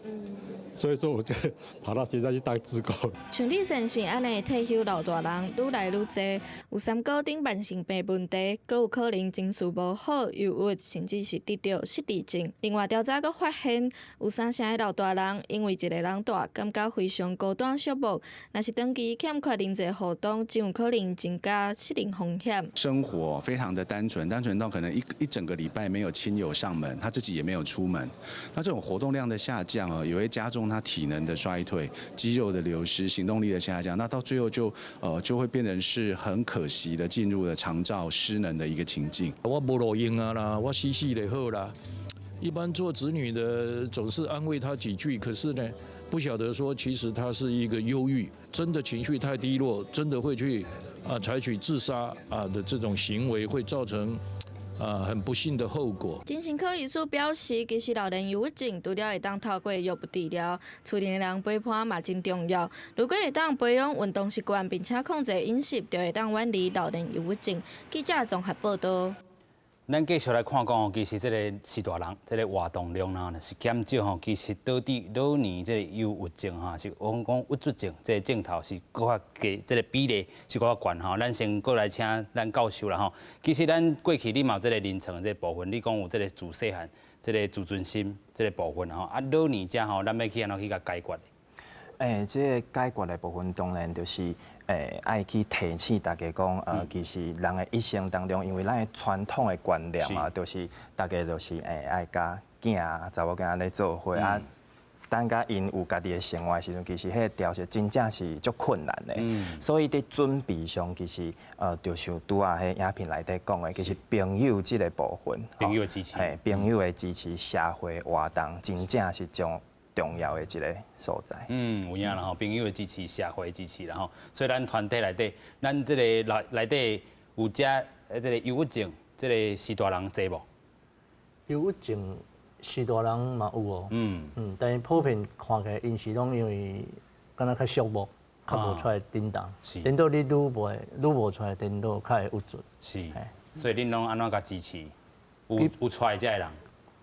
所以說，我就跑到現在去當志工。像李先生按呢退休老大人愈來愈濟，有三高等慢性病問題，閣有可能情緒無好、憂鬱，甚至是得著失智症。另外調查閣發現，有三成的老大人因為一个人蹛，感覺非常孤單寂寞。若是長期欠缺人際互動，真有可能增加失能風險。生活非常的單純，單純到可能一整個禮拜沒有親友上門，他自己也沒有出門。那這種活動量的下降啊，也會加重他體能的衰退、肌肉的流失、行動力的下降，那到最後就會變成是很可惜的進入了長照失能的一個情境。我無路用啊啦，我死死就好啦。一般做子女的總是安慰他幾句，可是呢，不曉得說其實他是一個憂鬱，真的情緒太低落，真的會去採取自殺的這種行為，會造成很不幸的後果。精神科醫師表示，其實老年憂鬱症除了會當透過藥物治療，厝內的人陪伴嘛真重要。如果會當培養運動習慣，並且控制飲食，就會當遠離老年憂鬱症。記者綜合報道。咱繼續來看講吼，其實這个序大人，這个活動量啦，是減少吼，其實導致老年這个憂鬱症吼，是講講鬱卒症，這个症頭是閣較低，這个比例是閣較懸吼。咱先過來請咱教授啦吼。其實咱過去你嘛有這个臨床這个部分，你講有這个自細漢這个自尊心這个部分吼，啊老年者吼，咱欲去按怎去共解決？這个解決的部分當然就是愛去提醒大家講，其實人的一生當中，因為咱的傳統的觀念嘛，就是大家就是愛佮囝查某囝咧做伙啊，等共𪜶有家己的生活的時陣，其實彼个調適真正是足困難的。所以佇準備上，其實就像拄仔彼影片內底講的，其實朋友這个部分，朋友的支持，朋友的支持，社會活動，真正是重要的一个所在。嗯，有影啦吼，朋友的支持，社會的支持啦吼。所以咱團體內底，咱這个內底有遮這个憂鬱症，這个序大人濟無？憂鬱症序大人嘛有哦。但是普遍看起來，𪜶是攏因為敢若較寂寞，較無出來振動。顛倒你愈無出來顛倒，較會鬱卒。是。所以恁攏按怎共支持？有出來這个人？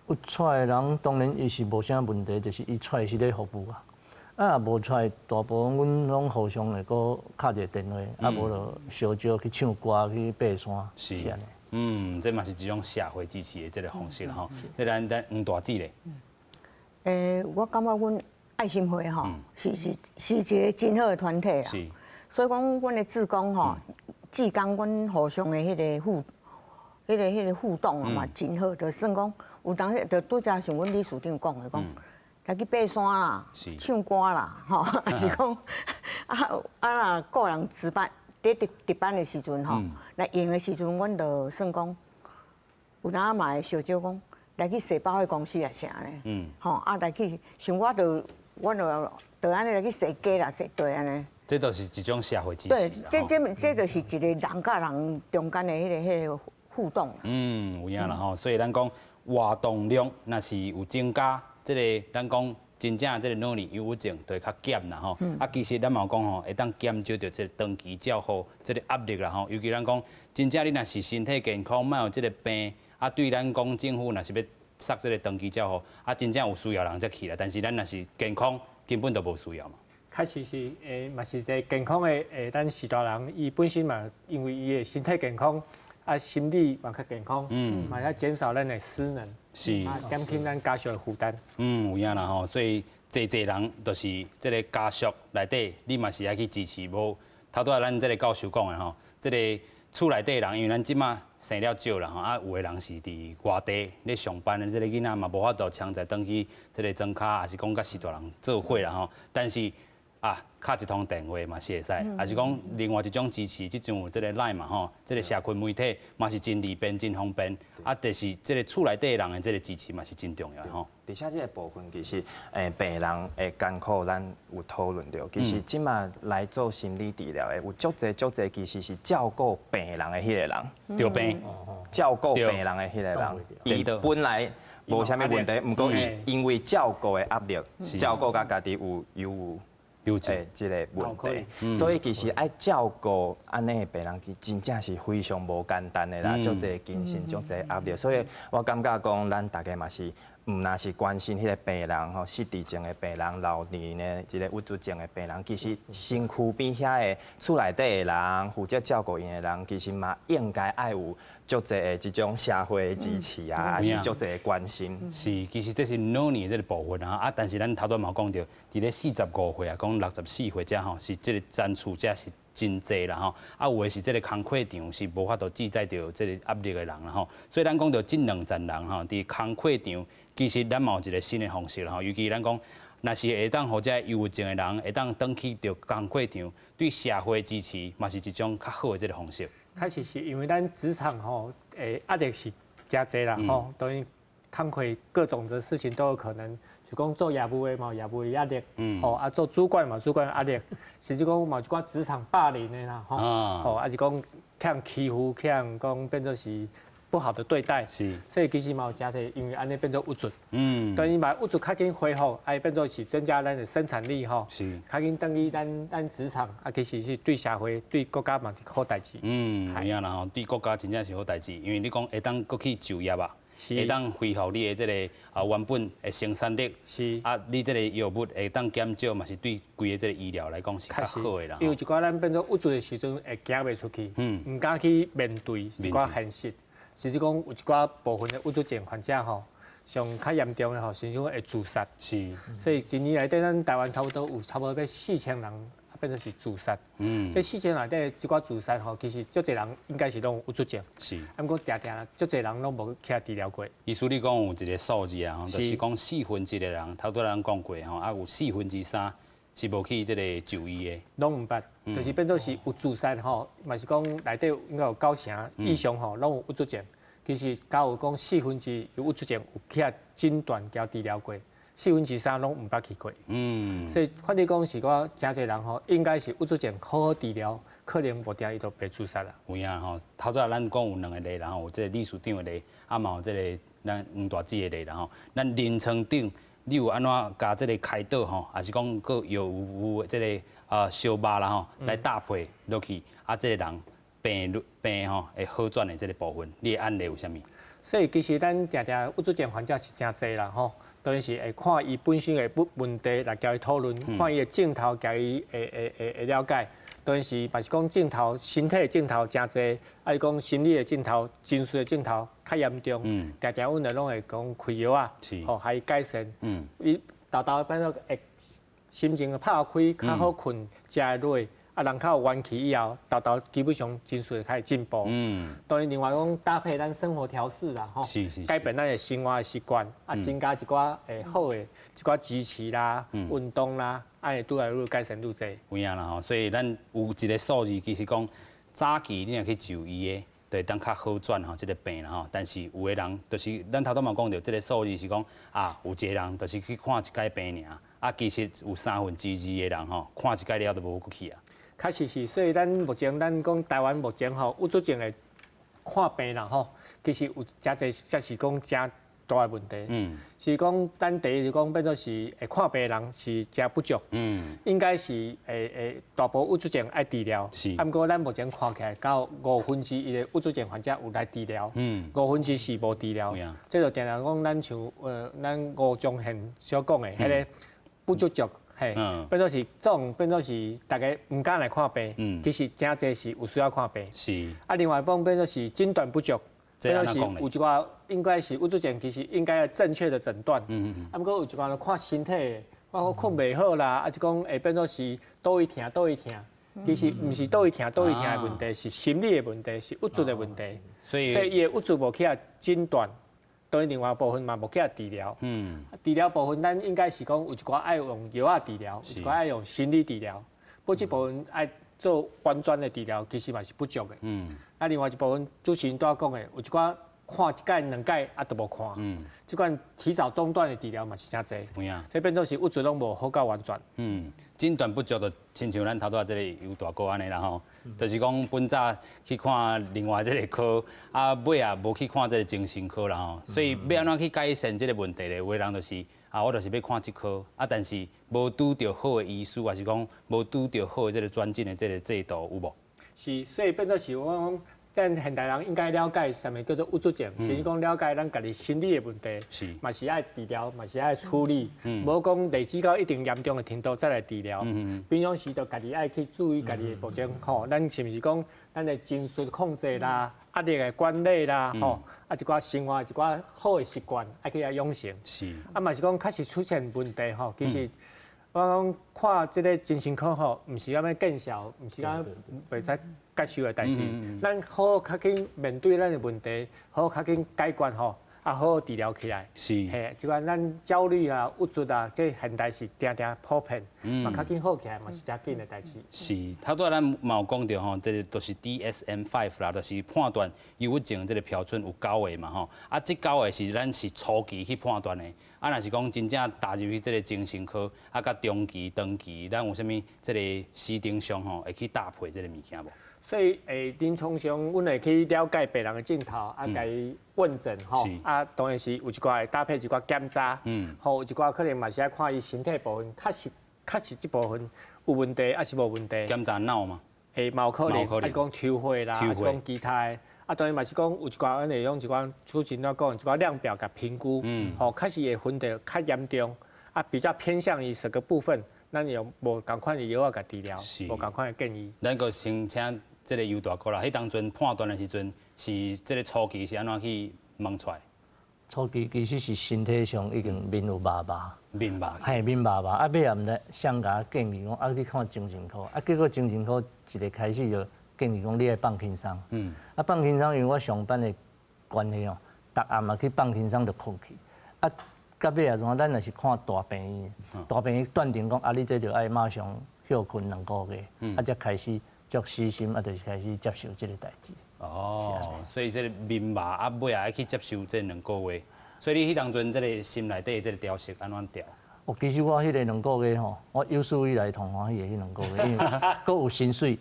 有出來的人當然伊是無啥問題，就是伊出來是咧服務啊。啊，無出來，大部分阮攏互相會閣敲一个電話，啊無就相招去唱歌去爬山。是。嗯，這嘛是一種社會支持的這个方式吼。這咱黃大姊咧。我感覺阮愛心會吼，是一个真好的團體啦。所以講，阮的志工吼，志工阮互相的彼个互動啊嘛，真好，就算講。有當時就拄才像阮理事長講的，講來去爬山啦，唱歌啦，吼，抑是講啊若個人值班，佇值班的時陣吼，來閒的時陣，阮就算講，有當嘛會相招講來去洗百貨公司啊啥咧，吼啊來去，像我就阮就按呢來去踅街啦、踅地按呢。這都是一種社會支持。對，這就是一個人佮人中間的彼个互動。嗯，有影啦吼，所以咱講。活動量若是有增加，這个咱講真正這个老年憂鬱症就會較減啦吼。啊，其實咱嘛有講吼，會當減少著這个長期照護這个壓力啦吼。尤其咱講真正你若是身體健康，莫有這个病，啊，對咱講政府若是欲設這个長期照護，啊，真正有需要人才去啦。但是咱若是健康，根本就無需要嘛。確實是，嘛是一个健康的，咱序大人伊本身嘛，因為伊的身體健康。啊，心理嘛較健康，嘛會減少咱的失能，減輕咱家屬的負擔。嗯，有影啦吼，所以濟濟人就是這个家屬內底，你嘛是愛去支持。無頭拄仔咱這个教授講的吼，這个厝內底人，因為咱這馬生了少啦吼，啊有的人是佇外地咧上班的這个囡仔嘛無法度常在轉去這个莊跤，抑是講佮序大人做伙啦吼。但是啊，敲一通電話嘛是會使，抑是講另外一種支持，這種這个 LINE 嘛吼，這个社群媒體嘛是真利便、真方便。啊，就是這个厝內底人的這个支持嘛是真重要吼。而且這个部分其實，病人的艱苦咱有討論著。其實這馬來做心理治療的有足濟足濟，其實是照顧病人的彼个人。著病。照顧病人的彼个人，伊本來無啥物問題，毋過伊因為照顧的壓力，照顧佮家己有憂鬱。有這个問題，所以其實愛照顧按呢的病人，其實真正是非常無簡單的啦，足濟精神，足濟壓力。所以我感覺講，咱大家嘛是，毋若是關心彼个病人吼，失智症的病人、老年的這个鬱卒症的病人，其實身軀邊遐的厝內底的人，負責照顧𪜶的人，其實嘛應該愛有足濟的這種社會的支持啊，抑是足濟的關心。是，其實這是老年這个部分啊，啊，但是咱頭拄嘛講著，佇咧45歲啊，講64歲遮吼，是這个殘厝者是真濟啦吼，啊有的是這个工課場是無法度記載著這个壓力的人啦吼，所以咱講著這兩層人吼，佇工課場其實咱嘛有一个新的方式啦吼，尤其咱講，若是會當予這憂鬱症的人會當轉去著工課場，對社會支持嘛是一種較好的這个方式。確實是因為咱職場吼，壓力是誠濟啦吼，等於工課各種的事情都有可能。就講做業務的嘛，業務的壓力，吼啊做主管嘛，主管壓力，甚至講嘛一寡職場霸凌的啦，吼，吼啊是講予人欺負，予人講變做是不好的對待，所以其實嘛有誠濟，因為按呢變做鬱卒，等於把鬱卒較緊恢復，啊變做是增加咱的生產力吼，較緊轉去咱職場，啊其實是對社會、對國家嘛是好代誌。嗯，有影啦吼，對國家真正是好代誌，因為你講會當閣去就業啊。會當恢復你的這个啊原本的生產力，啊，你這个藥物會當減少，嘛是對規个這个醫療來講是較好的啦。因為一寡咱變做鬱卒的時陣會行袂出去，毋敢去面對一寡現實，甚至講有一寡部分的鬱卒症患者吼，上較嚴重的吼，甚至講會自殺。所以一年內底咱台灣差不多有差不多欲4000人變做是自殺。這4000內底這寡自殺吼，其實足濟人應該是攏有鬱卒症。啊，毋過定定足濟人攏無去治療過。意思你講有一个數字啊，吼，就是講1/4的人，頭拄咱講過吼，啊有3/4是無去這个就醫的。攏毋捌，就是變做是有自殺吼，嘛是講內底應該有9成以上吼，攏有鬱卒症。其實敢有講1/4有鬱卒症有去診斷佮治療過。3/4攏毋捌去過，所以反正講是講誠濟人吼，應該是鬱卒症好好治療，可能無定伊就袂自殺啦。有影吼，頭拄仔咱講有兩个例啦吼，有這个理事長的例，啊嘛有這个咱黃大姊的例啦吼。咱臨床頂你有按怎共這个開導吼，抑是講閣藥有這个啊小肉啦吼，來搭配落去，啊這个人病病吼會好轉的這个部分，你的案例有啥物？所以其實咱定定鬱卒症患者是誠濟啦吼。當然是會看伊本身的問問題來共伊討論，看伊的症頭，共伊會了解。當然是嘛是講症頭，身體的症頭誠濟，啊是講心理的症頭、情緒的症頭較嚴重。定定阮就攏會講開藥啊，吼，予伊改善。伊沓沓變做會心情拍開，較好睏，食會落。啊，人較有元氣以後，沓沓基本上情緒會開始進步。當然，另外講搭配咱生活調適啦，吼，改變咱的生活的習慣，啊，增加一寡會好的一寡支持啦、運動啦，啊，會愈來愈改善愈濟。有影啦吼，所以咱有一个數字，其實講早期你若去就醫的，就會當較好轉吼，這个病啦吼。但是有的人就是咱頭拄嘛講著，這个數字是講啊，有一个人就是去看一擺病爾，啊，其實有2/3的人吼，看一擺了就無閣去啊。確實是，所以咱目前咱講台灣目前吼，鬱卒症的看病人吼，其實有誠濟，才是講誠大的問題。是講咱第一就講變做是會看病的人是誠不足。應該是會大部鬱卒症愛治療。啊，毋過咱目前看起來，到1/5的鬱卒症患者有來治療。4/5是無治療。這就定定講咱像咱吳宗憲所講的，彼个不足足。嘿，變做是這種變做是大家毋敢來看病，其實誠濟是有需要看病。啊，另外一方變做是診斷不足，變做是有一寡應該是鬱卒症，其實應該要正確的診斷。啊，毋過有一寡人看身體，包括睏袂好啦，啊是講會變做是佗位疼佗位疼，其實毋是佗位疼佗位疼的問題，是心理的問題，是鬱卒的問題。所以伊的鬱卒無去予診斷，當然另外部分嘛無去予治療。治療部分咱應該是講有一寡愛用藥仔治療，有一寡愛用心理治療，不過這部分愛做完全的治療，其實嘛是不足的。啊，另外一部分主持人拄仔講的，有一寡看一擺兩擺啊都無看。這款提早中斷的治療嘛是誠濟。所以變做是鬱卒攏無好到完全。診斷不足，就親像咱頭拄仔這个尤大哥按呢啦吼，就是講本早去看另外這个科，啊尾仔無去看這个精神科啦吼，所以欲按怎去改善這个問題咧？有的人就是啊，我就是欲看這科，啊，但是無拄著好的醫師，抑是講無拄著好的這个轉診的這个制度，有無？是，所以變做是我講，咱現代人應該了解啥物叫做鬱卒症，是講了解咱家己心理的問題，嘛是愛治療，嘛是愛處理，無講累積到一定嚴重的程度才來治療。平常時就家己愛去注意家己的步驟，吼，咱是毋是講咱的情緒控制啦、壓力的管理啦，吼，啊一寡生活一寡好的習慣愛去遐養成。啊嘛是講確實出現問題吼，其實我講看這个精神科吼，毋是啥物見笑，毋是講袂使接受的代誌。咱好好較緊面對咱的問題，好好較緊解決吼，啊好好治療起來。嘿，這款咱焦慮啊、鬱卒啊，這現代是定定普遍，嘛較緊好起來嘛是誠緊的代誌。是，頭拄仔咱嘛有講著吼，這个就是 DSM-5 啦，就是判斷憂鬱症這个標準有九個嘛吼。啊，這九個是咱是初期去判斷的。啊，若是講真正踏入去這个精神科，啊，佮中期、長期，咱有啥物這个時程上吼，會去搭配這个物件無？所以，臨床上，阮會去了解病人的症頭，啊，共伊問診吼，啊，當然是有一寡會搭配一寡檢查，吼，有一寡可能嘛是愛看伊身體部分，確實這部分有問題，抑是無問題。檢查腦嗎？會嘛有可能，抑是講抽血啦，抑是講其他的，啊，當然嘛是講有一寡，阮會用一寡主持人講一寡量表共評估，吼，確實會分得較嚴重，啊，比較偏向於這個部分，咱用無仝款的藥仔共治療，無仝款的建議。咱閣先請這个尤大哥啦，彼當陣判斷的時陣，是這个初期是按怎去問出來？初期其實是身體上已經面有麻麻，面麻，嘿，面麻麻，啊，尾仔毋知誰共我建議講，啊去看精神科，啊，結果精神科一个開始就建議講你愛放輕鬆，啊放輕鬆，因為我上班的關係哦，逐暗嘛去放輕鬆就睏去，啊，到尾仔怎咱若是看大病院，大病院斷定講，啊，你這就愛馬上歇睏兩個月，啊，才開始足死心，啊，就是開始接受這個代誌。哦，所以這个面麻啊，尾仔愛去接受這兩個月，所以你彼當陣這个心內底這个調適按怎調？哦，其實我彼个兩個月吼，我有史以來痛歡喜的彼兩個月，因為閣有薪水，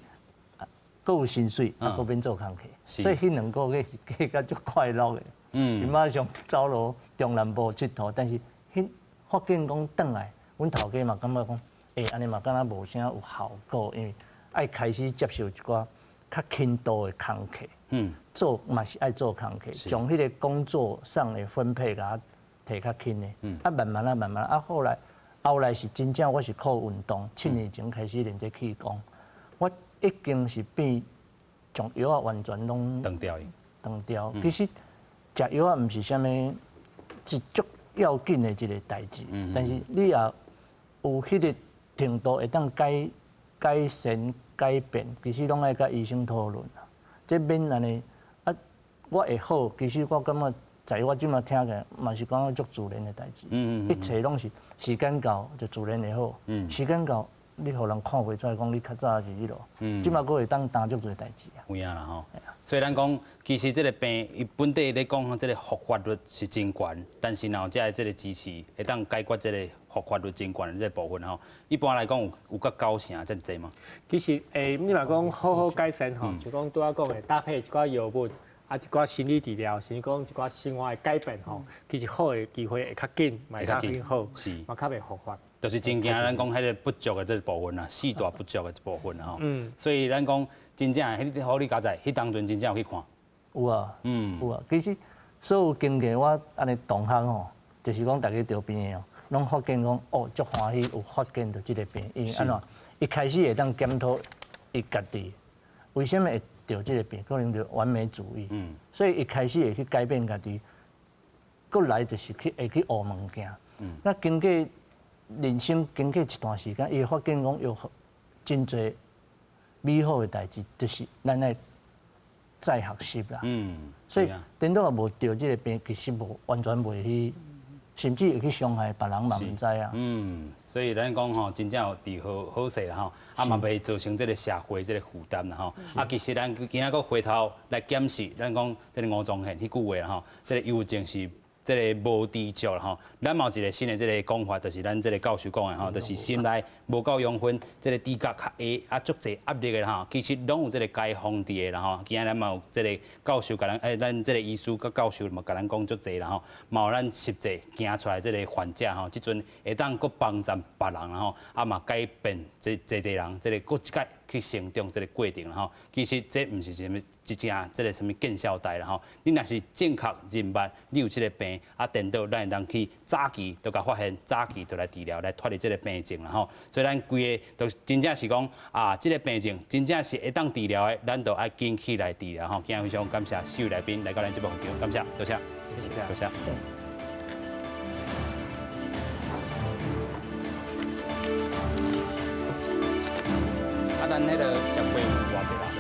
閣有薪水，啊，閣免做工課，所以彼兩個月是過甲足快樂的。是馬上走落中南部𨑨迌，但是彼發現講轉來，阮頭家嘛感覺講，欸，按呢嘛敢若無啥有效果，因為愛開始接受一寡較輕度的工課，做嘛是愛做工課，將彼個工作上的分配共提較輕的，啊慢慢啊慢慢啊，後來是真正我是靠運動，7年前開始練這氣功，我已經是變將藥仔完全攏斷掉去，斷掉。其實食藥仔毋是啥物是足要緊的一個代誌，但是你也有彼個程度會當改善改變，其實攏愛佮醫生討論啊。這免按呢啊，我會好，其實我感覺在我這馬聽起來嘛是感覺足自然的代誌。一切攏是時間到就自然會好。時間到，你予人看袂出來講你較早是彼落。這馬閣會當擔足濟代誌啊。有影啦吼。所以咱講，其實這个病伊本底咧講，這个復發率是真懸，但是若有遮的這个支持，會當解決這个復發率真懸的這個部分吼。一般來講有較九成遮濟嗎？其實你若講好好改善吼，就講拄仔講的搭配一寡藥物，啊一寡心理治療，甚至講一寡生活的改變吼，其實好的機會會較緊，嘛會較緊好，嘛較袂復發。就是真驚咱講彼个不足的這個部分啊，四大不足的這部分吼。所以咱講真正，彼好你佳哉，彼當陣真正有去看。有啊，有啊。其實所有經過我按呢同學吼，就是講逐家著病的哦，攏發現講哦，足歡喜有發現著這个病，因為按怎，伊開始會當檢討伊家己為啥物會著這个病，可能就完美主義。所以伊開始會去改變家己，閣來就是去會去學物件。那經過人生經過一段時間，伊會發現講有真濟美好的代誌，就是咱愛再學習啦。所以顛倒若無著這个病，其實無完全袂去，甚至會去傷害別人嘛毋知啊。嗯，所以咱講吼，真正有治好好勢啦吼，啊嘛袂造成這个社會這个負擔啦吼。啊，其實咱今仔閣回頭來檢視，咱講這个吳宗憲彼句話啦吼，這个憂鬱症是這个無知足啦吼。咱嘛有一个新的這个講法，就是咱這个教授講的吼，就是心內無夠養分，這个知覺較下啊，足濟壓力的吼，其實攏有這个解方佇的啦吼。今仔咱嘛有這个教授共咱，咱這个醫師佮教授嘛共咱講足濟啦吼，嘛有咱實際行出來這个患者吼，這陣會當閣幫助別人啦吼，啊嘛改變這濟濟人這个閣一擺去成長這个過程啦吼。其實這毋是啥物一正這个啥物見效代啦吼。你若是正確認捌你有這个病，啊，顛倒咱會當去早期就共發現，早期就來治療，來脫離這个病症啦吼。所以咱規個都真正是講啊，這个病症真正是會當治療的，咱就愛緊起來治療吼。今日非常感謝四位來賓來到咱節目現場，感謝，多謝，謝謝，多謝。啊，咱彼个協會有偌濟人？